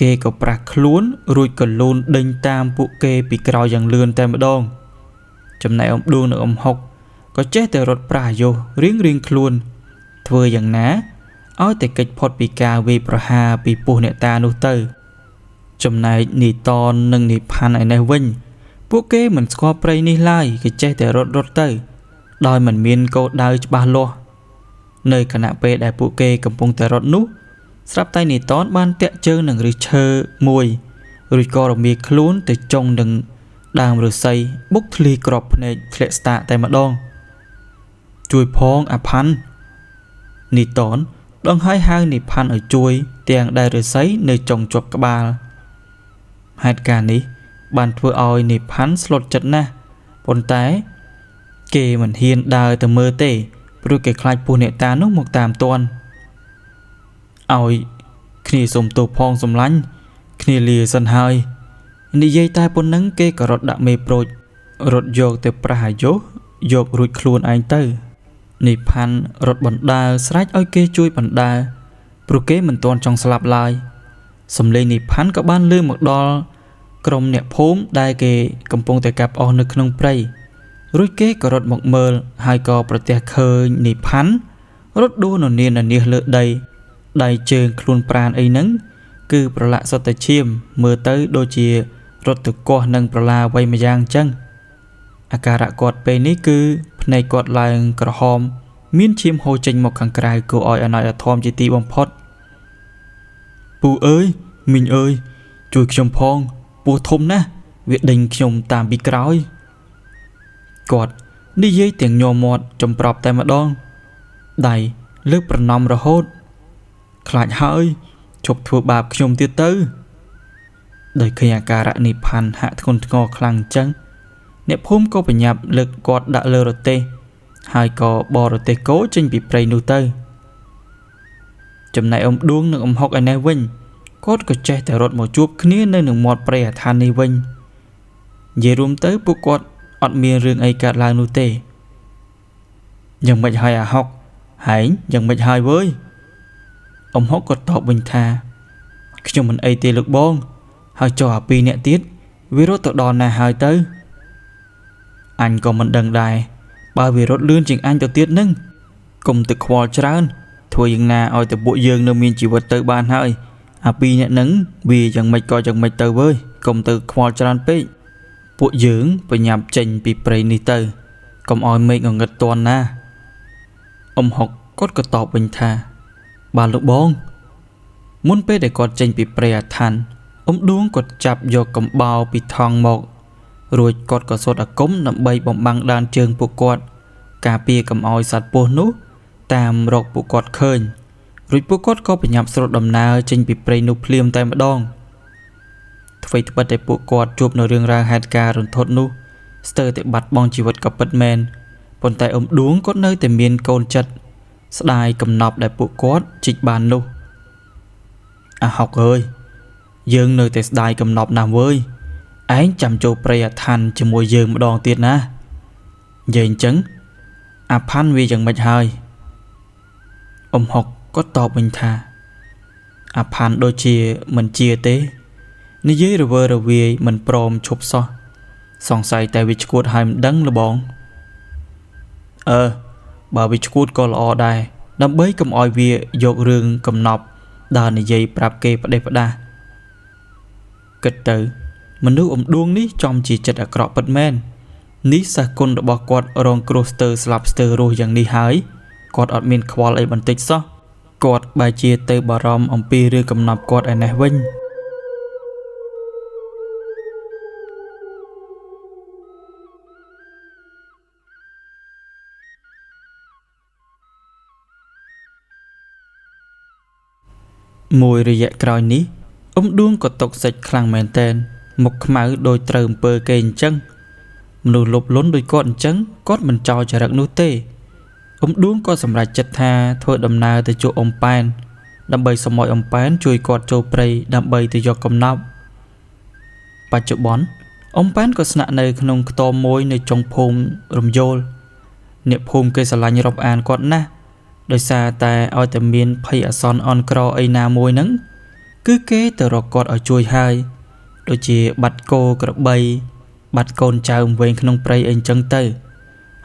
គេក៏ប្រាស់ខ្លួនរួចក៏លូនដេញតាមពួកគេពីក្រោយយ៉ាងលឿនតែម្ដងចំណែកអំឌួងនិងអំហុកក៏ចេះតែរត់ប្រាស់អាយុរៀងៗខ្លួនធ្វើយ៉ាងណាឲ្យតែគេចផុតពីការវាយប្រហារពីពស់អ្នកតានោះទៅចំណែកនីតននិងនីផាន់ឯនេះវិញពួកគេមិនស្គាល់ព្រៃនេះឡើយគេចេះតែរត់ទៅដោយមិនមានគោលដៅច្បាស់លាស់នៅខណៈពេលដែលពួកគេកំពុងតែរត់នោះស្រាប់តែនីតនបានតាក់ជើងនឹងឫសឈើមួយរួចក៏រមៀខ្លួនទៅចុងនឹងដើមឫស្សីបុកធ្លីក្របភ្នែកធ្លាក់ស្តាកតែម្ដងជួយផងអាផាន់នីតនដងហើយហៅនីផាន់ឲ្យជួយទាំងដែលឫស្សីនៅចុងជាប់ក្បាលហេតុការណ៍នេះបានធ្វើឲ្យនីផាន់ស្លុតចិត្តណាស់ប៉ុន្តែគេមិនហ៊ានដើរទៅមើលទេព្រោះគេខ្លាចពស់អ្នកតានោះមកតាមទាន់ឲ្យគ្នាសុំទោសផងសម្លាញ់គ្នាលាសិនហើយនិយាយតែប៉ុណ្ណឹងគេក៏រត់ដាក់មេប្រូចរត់យកទៅប្រាស់អាយុយករួចខ្លួនឯងទៅនីផាន់រត់បណ្ដើស្រែកឲ្យគេជួយបណ្ដើព្រោះគេមិនទាន់ចង់ស្លាប់ឡើយសំឡេងនីផាន់ក៏បានលឺមកដល់ក្រុមអ្នកភូមិដែលគេកំពុងតែកាប់អស់នៅក្នុងព្រៃរួចគេក៏រត់មកមើលហើយក៏ប្រទះឃើញនីផាន់រត់ដួលននាននាសលើដីដៃជើងខ្លួនប្រាណអីហ្នឹងគឺប្រឡាក់សុទ្ធតែឈាមមើលទៅដូចជារត់ទៅកោះនឹងប្រឡាអ្វីម្យ៉ាងអញ្ចឹងអាការៈគាត់ពេលនេះគឺភ្នែកគាត់ឡើងក្រហមមានឈាមហូរចេញមកខាងក្រៅគួរឲ្យអណោចអធមជាទីបំផុតពូអើយមីងអើយជួយខ្ញុំផងពស់ធំណាស់វាដេញខ្ញុំតាមពីក្រោយគាត់និយាយទាំងញ័រមាត់ចំប្រប់តែម្ដងដៃលើកប្រណម្យរហូតខ្លាចហើយជប់ធ្វើបាបខ្ញុំទៀតទៅដោយឃើញអាការៈនេះផាន់ហាក់ធ្ងន់ធ្ងរខ្លាំងអញ្ចឹងអ្នកភូមិក៏បញ្ញាប់លើកគាត់ដាក់លើរទេះ ហើយក៏បរទេសគោចេញពីព្រៃនោះទៅចំណែកអ៊ំឌួងនិងអ៊ំហុកឯនេះវិញគាត់ក៏ចេះតែរត់មកជួបគ្នានៅនឹងមាត់ព្រៃអាឋាននេះវិញនិយាយរួមទៅពួកគាត់អត់មានរឿងអីកើតឡើងនោះទេយ៉ាងម៉េចហើយអាហុកហែងយ៉ាងម៉េចហើយវើយអ៊ំហុកក៏តបវិញថាខ្ញុំមិនអីទេលោកបងហើយចុះអាពីរអ្នកទៀតវារត់ទៅដល់ណាហើយទៅអញក៏មិនដឹងដែរបើវារត់លឿនជាងអញទៅទៀតនឹងកុំទៅខ្វល់ច្រើនធ្វើយ៉ាងណាឲ្យតែពួកយើងនៅមានជីវិតទៅបានហើយអាពីរអ្នកនឹងវាយ៉ាងម៉េចក៏យ៉ាងម៉េចទៅវើយកុំទៅខ្វល់ច្រើនពេកពួកយើងប្រញាប់ចេញពីព្រៃនេះទៅកុំឲ្យមេឃងងឹតទាន់ណាអ៊ំហុកគាត់ក៏តបវិញថាបាទលោកបងមុនពេលដែលគាត់ចេញពីព្រៃអាឋានអ៊ំឌួងគាត់ចាប់យកកំបោរពីថង់មករួចគាត់ក៏សូត្រអាគមដើម្បីបំបាំងដានជើងពួកគាត់ការពារកុំឲ្យសត្វពស់នោះតាមរកពួកគាត់ឃើញរួចពួកគាត់ក៏ប្រញាប់ស្រុតដំណើរចេញពីព្រៃនោះភ្លាមតែម្ដងអ្វីត្បិតតែពួកគាត់ជួបនៅរឿងរ៉ាវហេតុការណ៍រន្ធត់នោះស្ទើរតែបាត់បង់ជីវិតក៏ពិតមែនប៉ុន្តែអ៊ំឌួងគាត់នៅតែមានកូនចិត្តស្ដាយកំណប់ដែលពួកគាត់ជីកបាននោះអាហុកអើយយើងនៅតែស្ដាយកំណប់ណាស់វើយឯងចាំចូលព្រៃអាឋានជាមួយយើងម្ដងទៀតណានិយាយអញ្ចឹងអាផាន់វាយ៉ាងម៉េចហើយអ៊ំហុកក៏តបវិញថាអាផាន់ដូចជាមិនជាទេនិយាយរវើរវាយមិនព្រមឈប់សោះសង្ស័យតែវាឈួតហើយមិនដឹងលបងអើបើវាឈួតក៏ល្អដែរដើម្បីកុំឲ្យវាយករឿងកំណប់ដើរនិយាយប្រាប់គេផ្ដេសផ្ដាសគិតទៅមនុស្សអ៊ំឌួងនេះចំជាចិត្តអាក្រក់ពិតមែននេះសិស្សគុណរបស់គាត់រងគ្រោះស្ទើរស្លាប់ស្ទើររស់យ៉ាងនេះហើយគាត់អត់មានខ្វល់អីបន្តិចសោះគាត់បែរជាទៅបារម្ភអំពីរឿងកំណប់គាត់ឯនេះវិញមួយរយៈក្រោយនេះអ៊ំឌួងក៏ຕົកសាច់ខ្លាំងមែនទែនមុខខ្មៅដូចត្រូវអំពើគេអញ្ចឹងមនុស្សលុបលន់ដូចគាត់អញ្ចឹងគាត់មិនចោលចរិតនោះទេអ៊ំឌួងក៏សម្រេចចិត្តថាធ្វើដំណើរទៅជួបអ៊ំប៉ែនដើម្បីសុំឲ្យអ៊ំប៉ែនជួយគាត់ចូលព្រៃដើម្បីទៅយកកំណប់បច្ចុប្បន្នអ៊ំប៉ែនក៏ស្នាក់នៅក្នុងខ្ទមមួយនៅចុងភូមិរំយោលអ្នកភូមិគេស្រឡាញ់រាប់អានគាត់ណាស់ដោយសារតែឲ្យតែមានភ័យអាសន្នអន់ក្រអីណាមួយហ្នឹងគឺគេទៅរកគាត់ឲ្យជួយហើយដូចជាបាត់គោក្របីបាត់កូនចៅវែងក្នុងព្រៃអីចឹងទៅ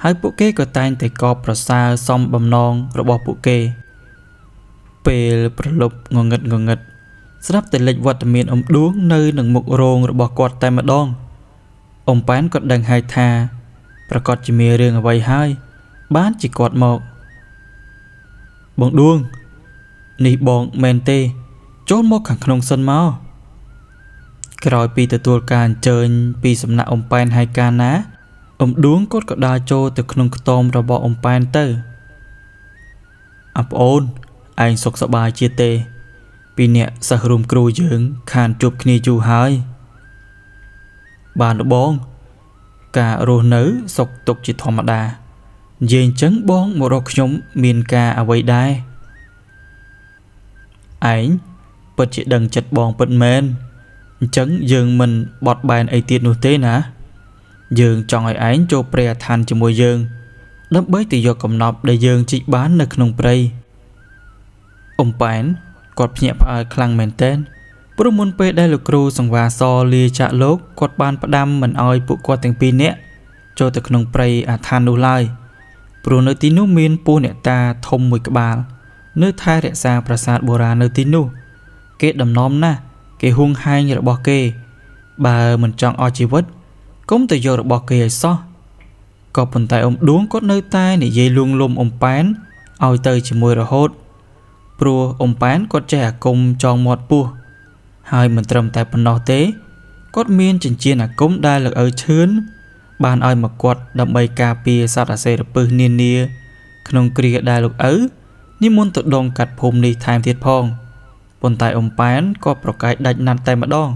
ហើយពួកគេក៏តែងតែកបប្រសើរសមបំណងរបស់ពួកគេពេលប្រលប់ងងឹតងងឹតស្រាប់តែលេចវត្តមានអ៊ំឌួងនៅនឹងមុខរោងរបស់គាត់តែម្ដងអ៊ំប៉ែនក៏ដឹងហើយថាប្រកាសជាមានរឿងអ្វីហើយបានជាគាត់មកបងឌួងនេះបងមែនទេចូលមកខាងក្នុងសិនមកក្រោយពីទទួលការអញ្ជើញពីសំណាក់អ៊ំប៉ែនហើយកាលណាអ៊ំឌួងគាត់ក៏ដើរចូលទៅក្នុងខ្ទមរបស់អ៊ំប៉ែនទៅអាប្អូនឯងសុខសប្បាយជាទេពីអ្នកសិស្សរួមគ្រូយើងខានជួបគ្នាយូរហើយបានលបងការរស់នៅសុខទុក្ខជាធម្មតានិយាយអញ្ចឹងបងមករកខ្ញុំមានការអ្វីដែរឯងពិតជាដឹងចិត្តបងពិតមែនអញ្ចឹងយើងមិនបត់បែនអីទៀតនោះទេណាយើងចង់ឲ្យឯងចូលព្រៃអាឋានជាមួយយើងដើម្បីទៅយកកំណប់ដែលយើងជីកបាននៅក្នុងព្រៃអ៊ំប៉ែនគាត់ភ្ញាក់ផ្អើលខ្លាំងមែនទែនព្រោះមុនពេលដែលលោកគ្រូសង្វាសលាចាកលោកគាត់បានផ្ដាំមិនឲ្យពួកគាត់ទាំងពីរនាក់ចូលទៅក្នុងព្រៃអាឋាននោះឡើយព្រោះនៅទីនោះមានពស់អ្នកតាធំមួយក្បាលនៅថែរក្សាប្រាសាទបុរាណនៅទីនោះគេដំណំណាស់គេហួងហែងរបស់គេបើមិនចង់អស់ជីវិតកុំទៅយករបស់គេឲ្យសោះក៏ប៉ុន្តែអ៊ំឌួងគាត់នៅតែនិយាយលួងលោមអ៊ំប៉ែនឲ្យទៅជាមួយរហូតព្រោះអ៊ំប៉ែនគាត់ចេះអាគមចងមាត់ពោះហើយមិនត្រឹមតែប៉ុណ្ណោះទេគាត់មានចិញ្ចៀនអាគមដែលលោកឪឈឿនបានឲ្យមកគាត់ដើម្បីការពារសត្វអាសេរពឹសនានាក្នុងគ្រាដែលលោកឪនិមន្តទៅដងកាត់ភូមិនេះថែមទៀតផងប៉ុន្តែអ៊ំប៉ែនក៏ប្រកែកដាច់ណាត់តែម្ដង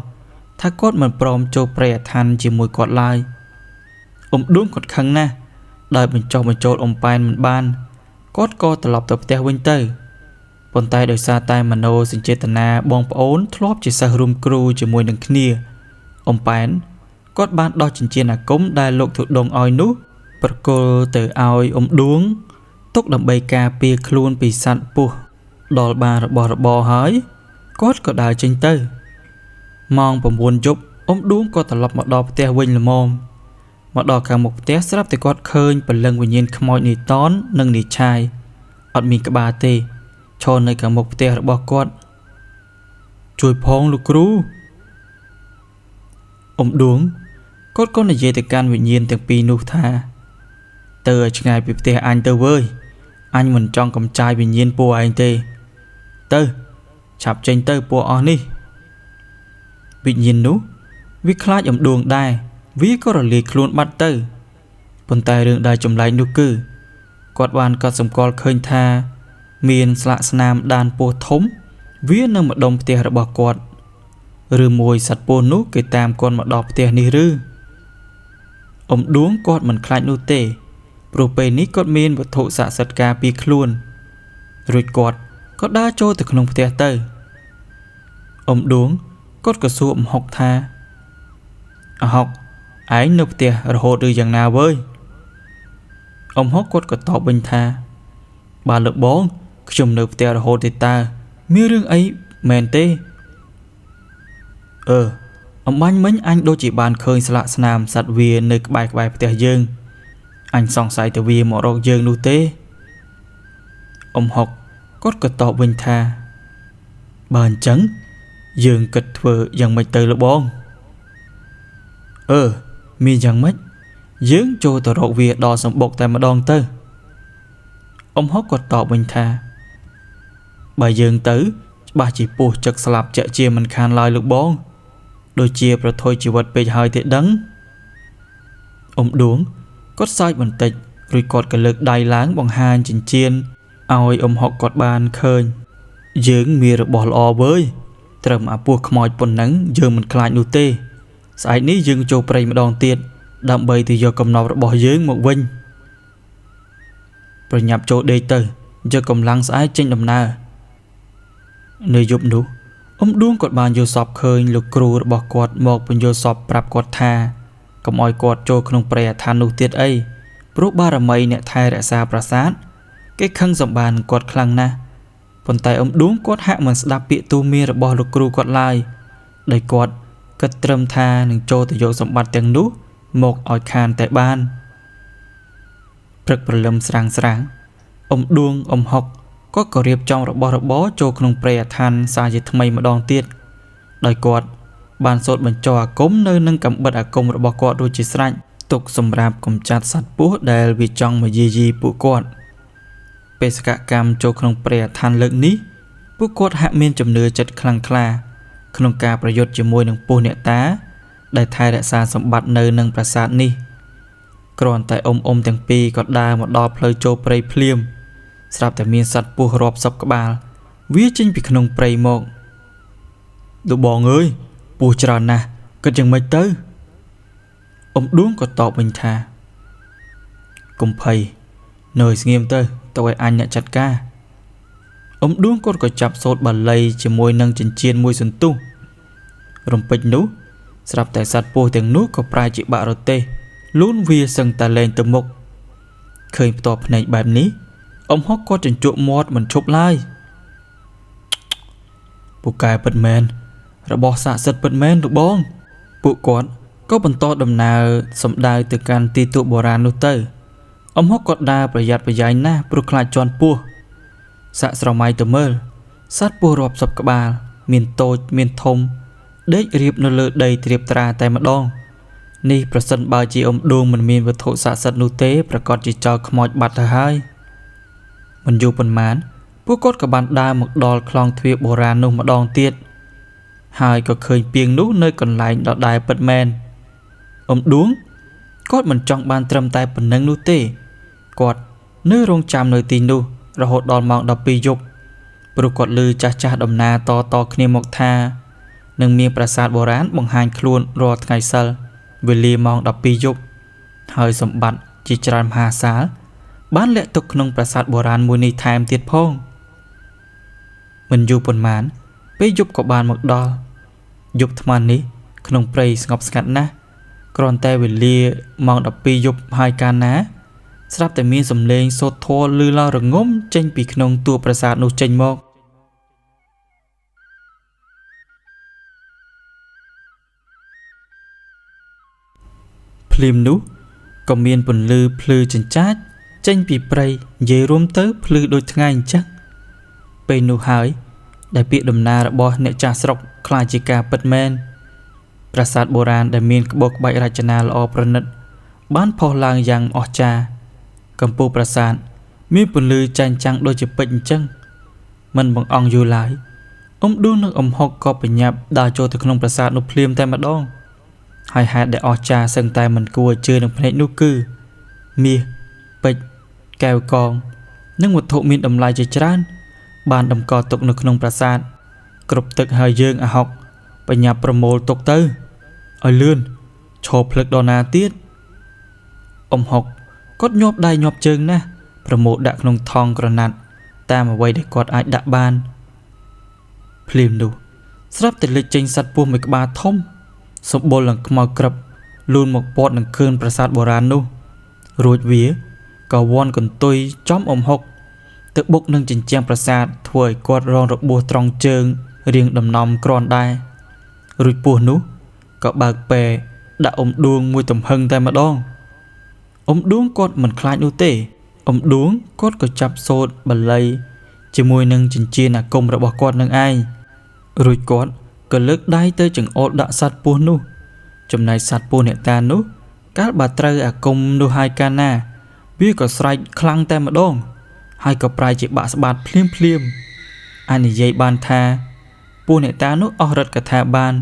ថាគាត់មិនព្រមចូលព្រៃអាឋានជាមួយគាត់ឡើយអ៊ំឌួងគាត់ខឹងណាស់ ដោយបញ្ចុះបញ្ចូលអ៊ំប៉ែនមិនបានគាត់ក៏ត្រឡប់ទៅផ្ទះវិញទៅប៉ុន្តែដោយសារតែមនោសញ្ចេតនាបងប្អូនធ្លាប់ជាសិស្សរួមគ្រូជាមួយនឹងគ្នាអ៊ំប៉ែនគាត់បានដោះចិញ្ចៀនអាគមដែលលោកធុដងឲ្យនោះប្រគល់ទៅឲ្យអ៊ំដួងទុកដើម្បីការពារខ្លួនពីសត្វពស់ដល់បានរបស់របរហើយគាត់ក៏ដើរចេញទៅម៉ោង9យប់អ៊ំដួងក៏ត្រឡប់មកដល់ផ្ទះវិញល្មមមកដល់ខាងមុខផ្ទះស្រាប់តែគាត់ឃើញព្រលឹងវិញ្ញាណខ្មោចនីតននិងនីឆាយអត់មានក្បាលទេឈរនៅខាងមុខផ្ទះរបស់គាត់ជួយផងលោកគ្រូអ៊ំដួងគាត់ក៏និយាយទៅកាន់វិញ្ញាណទាំងពីរនោះថាទៅឲ្យឆ្ងាយពីផ្ទះអញទៅវើយអញមិនចង់កំចាយវិញ្ញាណពួកឯងទេទៅឆាប់ចេញទៅពួកអស់នេះវិញ្ញាណនោះវាខ្លាចអ៊ំដួងដែរវាក៏រលាយខ្លួនបាត់ទៅប៉ុន្តែរឿងដែលចម្លែកនោះគឺគាត់បានកត់សម្គាល់ឃើញថាមានស្លាកស្នាមដានពស់ធំវានៅម្ដុំផ្ទះរបស់គាត់ឬមួយសត្វពស់នោះគេតាមគាត់មកដល់ផ្ទះនេះឬអ៊ំដួងគាត់មិនខ្លាចនោះទេព្រោះពេលនេះគាត់មានវត្ថុស័ក្តិសិទ្ធិការពារខ្លួនរួចគាត់ក៏ដើរចូលទៅក្នុងផ្ទះទៅអ៊ំដួងគាត់ក៏សួរអ៊ំហុកថាអហុកឯងនៅផ្ទះរហូតឬយ៉ាងណាវើយអ៊ំហុកគាត់ក៏តបវិញថាបាទលោកបងខ្ញុំនៅផ្ទះរហូតទេតើមានរឿងអីមែនទេអឺអំបាញ់មិញអញដូចជាបានឃើញស្លាកស្នាមសត្វវានៅក្បែរៗផ្ទះយើងអញសង្ស័យទៅវាមករកយើងនោះទេអ៊ំហុកគាត់ក៏តបវិញថាបើអញ្ចឹងយើងគិតធ្វើយ៉ាងម៉េចទៅលោកបងអឺមានយ៉ាងម៉េចយើងចូលទៅរកវាដល់សម្បុកតែម្ដងទៅអ៊ំហុកក៏តបវិញថាបើយើងទៅច្បាស់ជាពស់ចឹកស្លាប់ជាក់ជាមិនខានឡើយលោកបងដូចជាប្រថុយជីវិតពេកហើយទេដឹងអ៊ំដួងគាត់សើចបន្តិចរួចគាត់ក៏លើកដៃឡើងបង្ហាញចិញ្ចៀនឲ្យអ៊ំហុកគាត់បានឃើញយើងមានរបស់ល្អវើយត្រឹមអាពស់ខ្មោចប៉ុណ្ណឹងយើងមិនខ្លាចនោះទេស្អែកនេះយើងចូលព្រៃម្ដងទៀតដើម្បីទៅយកកំណប់របស់យើងមកវិញប្រញាប់ចូលដេកទៅយកកម្លាំងស្អែកចេញដំណើរនៅយប់នោះអ៊ំដួងគាត់បានយល់សប្តិឃើញលោកគ្រូរបស់គាត់មកពន្យល់សប្តិប្រាប់គាត់ថាកុំឲ្យគាត់ចូលក្នុងព្រៃអាឋាននោះទៀតអីព្រោះបារមីអ្នកថែរក្សាប្រាសាទគេខឹងសម្បានគាត់ខ្លាំងណាស់ប៉ុន្តែអ៊ំដួងគាត់ហាក់មិនស្ដាប់ពាក្យទូន្មានរបស់លោកគ្រូគាត់ឡើយដោយគាត់គិតត្រឹមថានឹងចូលទៅយកសម្បត្តិទាំងនោះមកឲ្យខានតែបានព្រឹកព្រលឹមស្រាងស្រាងអ៊ំដួងអ៊ំហុកគាត់ក៏រៀបចំរបស់របរចូលក្នុងព្រៃអាឋានសាជាថ្មីម្ដងទៀតដោយគាត់បានសូត្របញ្ចុះអាគមនៅនឹងកំបិតអាគមរបស់គាត់រួចជាស្រេចទុកសម្រាប់កម្ចាត់សត្វពស់ដែលវាចង់មកយាយីពួកគាត់បេសកកម្មចូលក្នុងព្រៃអាឋានលើកនេះពួកគាត់ហាក់មានជំនឿចិត្តខ្លាំងក្លាក្នុងការប្រយុទ្ធជាមួយនឹងពស់អ្នកតាដែលថែរក្សាសម្បត្តិនៅនឹងប្រាសាទនេះគ្រាន់តែអ៊ំទាំងពីរក៏ដើរមកដល់ផ្លូវចូលព្រៃភ្លាមស្រាប់តែមានសត្វពស់រាប់សិបក្បាលវាចេញពីក្នុងព្រៃមកលោកបងអើយពស់ច្រើនណាស់គិតយ៉ាងម៉េចទៅអ៊ំដួងក៏តបវិញថាកុំភ័យនៅស្ងៀមទៅទៅឲ្យអញអ្នកចាត់ការអ៊ំដួងគាត់ក៏ចាប់សូត្របាលីជាមួយនឹងចិញ្ចៀនមួយសន្ទុះរំពេចនោះស្រាប់តែសត្វពស់ទាំងនោះក៏ប្រែជាបាក់រទេះលូនវាសឹងតែលែងទៅមុខឃើញផ្ទាល់ភ្នែកបែបនេះអ៊ំហុកគាត់ជញ្ជក់មាត់មិនឈប់ឡើយពូកែពិតមែនរបស់ស័ក្តិសិទ្ធិពិតមែនលោកបងពួកគាត់ក៏បន្តដំណើរសម្ដៅទៅកាន់ទីទួលបុរាណនោះទៅអ៊ំហុកគាត់ដើរប្រយ័ត្នប្រយែងណាស់ព្រោះខ្លាចជាន់ពស់សាក់ស្រមៃទៅមើលសត្វពស់រាប់សិបក្បាលមានតូចមានធំដេករៀបនៅលើដីត្រៀបត្រាតែម្ដងនេះប្រសិនបើជាអ៊ំដួងមិនមានវត្ថុស័ក្តិសិទ្ធិនោះទេប្រកាសជាចោលខ្មោចបាត់ទៅហើយមិនយូរប៉ុន្មានពួកគាត់ក៏បានដើរមកដល់ខ្លងទ្វារបុរាណនោះម្ដងទៀតហើយក៏ឃើញពាងនោះនៅកន្លែងដដែលពិតមែនអ៊ំដួងគាត់មិនចង់បានត្រឹមតែប៉ុណ្ណឹងនោះទេគាត់នៅរងចាំនៅទីនោះរហូតដល់ម៉ោង12យប់ព្រោះគាត់ឮចាស់ៗដំណើរតៗគ្នាមកថានឹងមានប្រាសាទបុរាណបង្ហាញខ្លួនរាល់ថ្ងៃសិលវេលាម៉ោង12យប់ហើយសម្បត្តិ ជាច្រើនមហាសាលបានលាក់ទុកក្នុងប្រាសាទបុរាណមួយនេះថែមទៀតផងមិនយូរប៉ុន្មានពេលយប់ក៏បានមកដល់យប់ថ្មនេះក្នុងព្រៃស្ងប់ស្ងាត់ណាស់គ្រាន់តែវេលាម៉ោង12យប់ហើយកាលណាស្រាប់តែមានសំឡេងសូត្រធម៌ឮឡើងរងំចេញពីក្នុងតួប្រាសាទនោះចេញមកភ្លាមនោះក៏មានពន្លឺភ្លឺចិញ្ចាចចេញពីព្រៃនិយាយរួមទៅភ្លឺដូចថ្ងៃអញ្ចឹងពេលនោះហើយដែលពាក្យដំណើររបស់អ្នកចាស់ស្រុកក្លាយជាការពិតមែនប្រាសាទបុរាណដែលមានក្បូរក្បាច់រចនាល្អប្រណិតបានផុសឡើងយ៉ាងអស្ចារ្យកំពូលប្រាសាទមានពន្លឺចែងចាំងដូចជាពេជ្រអញ្ចឹងមិនបង្អង់យូរឡើយអ៊ំឌូងនិងអ៊ំហុកក៏បញ្ញាប់ដើរចូលទៅក្នុងប្រាសាទនោះភ្លាមតែម្ដងហើយហេតុដែលអស្ចារ្យសឹងតែមិនគួរឲ្យជឿនឹងភ្នែកនោះគឺមាសពេជ្រកែវកងនិងវត្ថុមានតម្លៃជាច្រើនបានតម្កល់ទុកនៅក្នុងប្រាសាទគ្រប់ទឹកហើយយើងអាហុកបញ្ញាប់ប្រមូលទុកទៅឲ្យលឿនឈរភ្លឹកដល់ណាទៀតអ៊ំហុកគាត់ញាប់ដៃញាប់ជើងណាស់ប្រមូលដាក់ក្នុងថង់ក្រណាត់តាមអ្វីដែលគាត់អាចដាក់បានភ្លាមនោះស្រាប់តែលេចចេញសត្វពស់មួយក្បាលធំសម្បុរនឹងខ្មៅក្រឹបលូនមកព័ទ្ធនឹងខឿនប្រាសាទបុរាណនោះរួចវាក៏វាន់កន្ទុយចំអ៊ំហុកទៅបុកនឹងជញ្ជាំងប្រាសាទធ្វើឲ្យគាត់រងរបួសត្រង់ជើងរៀងដំណំគ្រាន់ដែររួចពស់នោះក៏បើកពែដាក់អ៊ំដួងមួយទំហឹងតែម្ដងអ៊ំដួងគាត់មិនខ្លាចនោះទេអ៊ំដួងគាត់ក៏ចាប់សូត្របាលីជាមួយនឹងចិញ្ចៀនអាគមរបស់គាត់នឹងឯងរួចគាត់ក៏លើកដៃទៅចង្អុលដាក់សត្វពស់នោះចំណែកសត្វពស់អ្នកតានោះកាលបើត្រូវអាគមនោះហើយកាលណាវាក៏ស្រែកខ្លាំងតែម្ដងហើយក៏ប្រែជាបាក់ស្បាតភ្លាមភ្លាមអាចនិយាយបានថាពស់អ្នកតានោះអស់រិទ្ធកថាបាន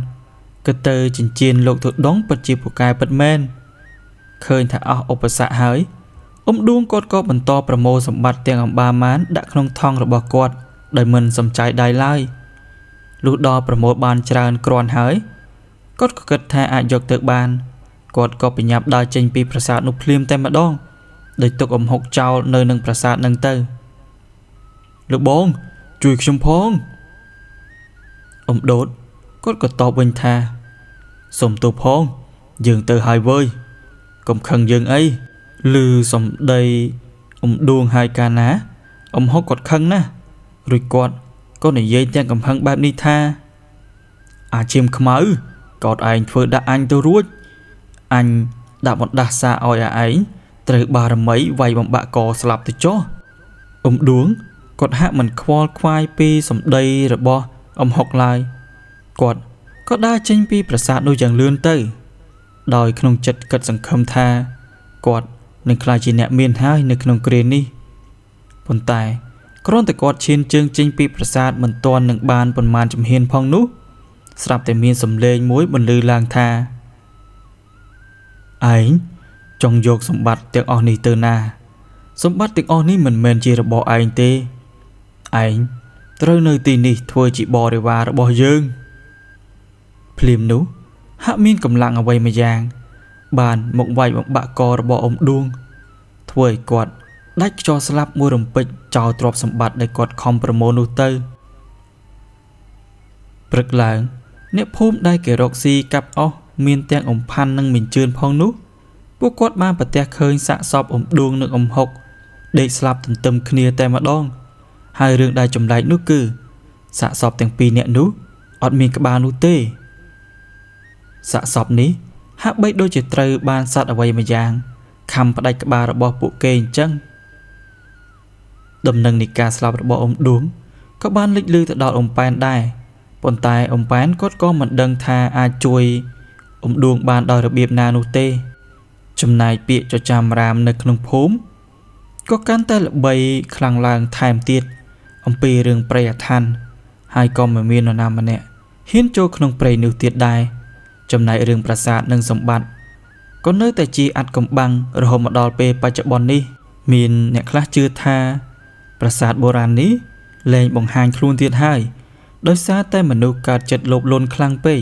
ក៏ទៅចិញ្ចៀនលោកទុដងពិតជាពូកែពិតមែនឃើញថាអស់ឧបសគ្គហើយអ៊ំដួងគាត់ក៏បន្តប្រមូលសម្បត្តិទាំងអម្បាម៉ានដាក់ក្នុងថង់របស់គាត់ដោយមិនសំចៃដៃឡើយលុះដល់ប្រមូលបានច្រើនគ្រាន់ហើយគាត់ក៏គិតថាអាចយកទៅបានគាត់ក៏បញ្ញាប់ដើរចេញពីប្រាសាទនោះភ្លាមតែម្ដងដោយទុកអ៊ំហុកចោលនៅនឹងប្រាសាទនឹងទៅលោកបងជួយខ្ញុំផងអ៊ំដូតគាត់ក៏តបវិញថាសុំទោសផងយើងទៅហើយវើយកុំខឹងយើងអីឮសំដីអ៊ំដួងហើយកាលណាអ៊ំហុកគាត់ខឹងណាស់រួចគាត់ក៏និយាយទាំងកំហឹងបែបនេះថាអាឈាមខ្មៅកោតឯងធ្វើដាក់អញទៅរួចអញដាក់បណ្ដាសាឲ្យឯងត្រូវបារមីវាយបំបាក់កស្លាប់ទៅចុះអ៊ំដួងគាត់ហាក់មិនខ្វល់ខ្វាយពីសម្ដីរបស់អ៊ំហុកឡើយគាត់ក៏ដើរចេញពីប្រាសាទនោះយ៉ាងលឿនទៅដោយក្នុងចិត្តគិតសង្ឃឹមថាគាត់នឹងក្លាយជាអ្នកមានហើយនៅក្នុងគ្រានេះប៉ុន្តែគ្រាន់តែគាត់ឈានជើងចេញពីប្រាសាទមិនទាន់នឹងបានប៉ុន្មានជំហានផងនោះស្រាប់តែមានសំឡេងមួយបន្លឺឡើងថាឯងចង់យកសម្បត្តិទាំងអស់នេះទៅណាសម្បត្តិទាំងអស់នេះមិនមែនជារបស់ឯងទេឯងត្រូវនៅទីនេះធ្វើជាបរិវាររបស់យើងភ្លាមនោះហាក់មានកម្លាំងអ្វីមួយយ៉ាងបានមកវាយបំបាក់ករបស់អ៊ំដួងធ្វើឲ្យគាត់ដាច់ខ្យល់ស្លាប់មួយរំពេចចោលទ្រព្យសម្បត្តិដែលគាត់ខំប្រមូលនោះទៅព្រឹកឡើងអ្នកភូមិដែលគេរកស៊ីកាប់អស់មានទាំងអ៊ំផាន់និងមីងជឿនផងនោះពួកគាត់បានប្រទះឃើញសាកសពអ៊ំដួងនិងអ៊ំហុកដេកស្លាប់ទន្ទឹមគ្នាតែម្ដងហើយរឿងដែលចម្លែកនោះគឺសាកសពទាំងពីរនាក់នោះអត់មានក្បាលនោះទេសាកសពនេះហាក់បីដូចជាត្រូវបានសត្វអ្វីមួយយ៉ាងខំផ្ដាច់ក្បាលរបស់ពួកគេអញ្ចឹងដំណឹងនៃការស្លាប់របស់អ៊ំដួងក៏បានលេចឮទៅដល់អ៊ំប៉ែនដែរប៉ុន្តែអ៊ំប៉ែនគាត់ក៏មិនដឹងថាអាចជួយអ៊ំដួងបានដោយរបៀបណានោះទេចំណែកពាក្យចចាមរាមនៅក្នុងភូមិក៏កាន់តែល្បីខ្លាំងឡើងថែមទៀតអំពីរឿងព្រៃអាថ៌ហើយក៏មិនមាននរណាម្នាក់ហ៊ានចូលក្នុងព្រៃនោះទៀតដែរចំណែករឿងប្រាសាទនិងសម្បត្តិក៏នៅតែជាអាថ៌កំបាំងរហូតមកដល់ពេលបច្ចុប្បន្ននេះមានអ្នកខ្លះជឿថាប្រាសាទបុរាណនេះលែងបង្ហាញខ្លួនទៀតហើយដោយសារតែមនុស្សកើតចិត្តលោភលន់ខ្លាំងពេក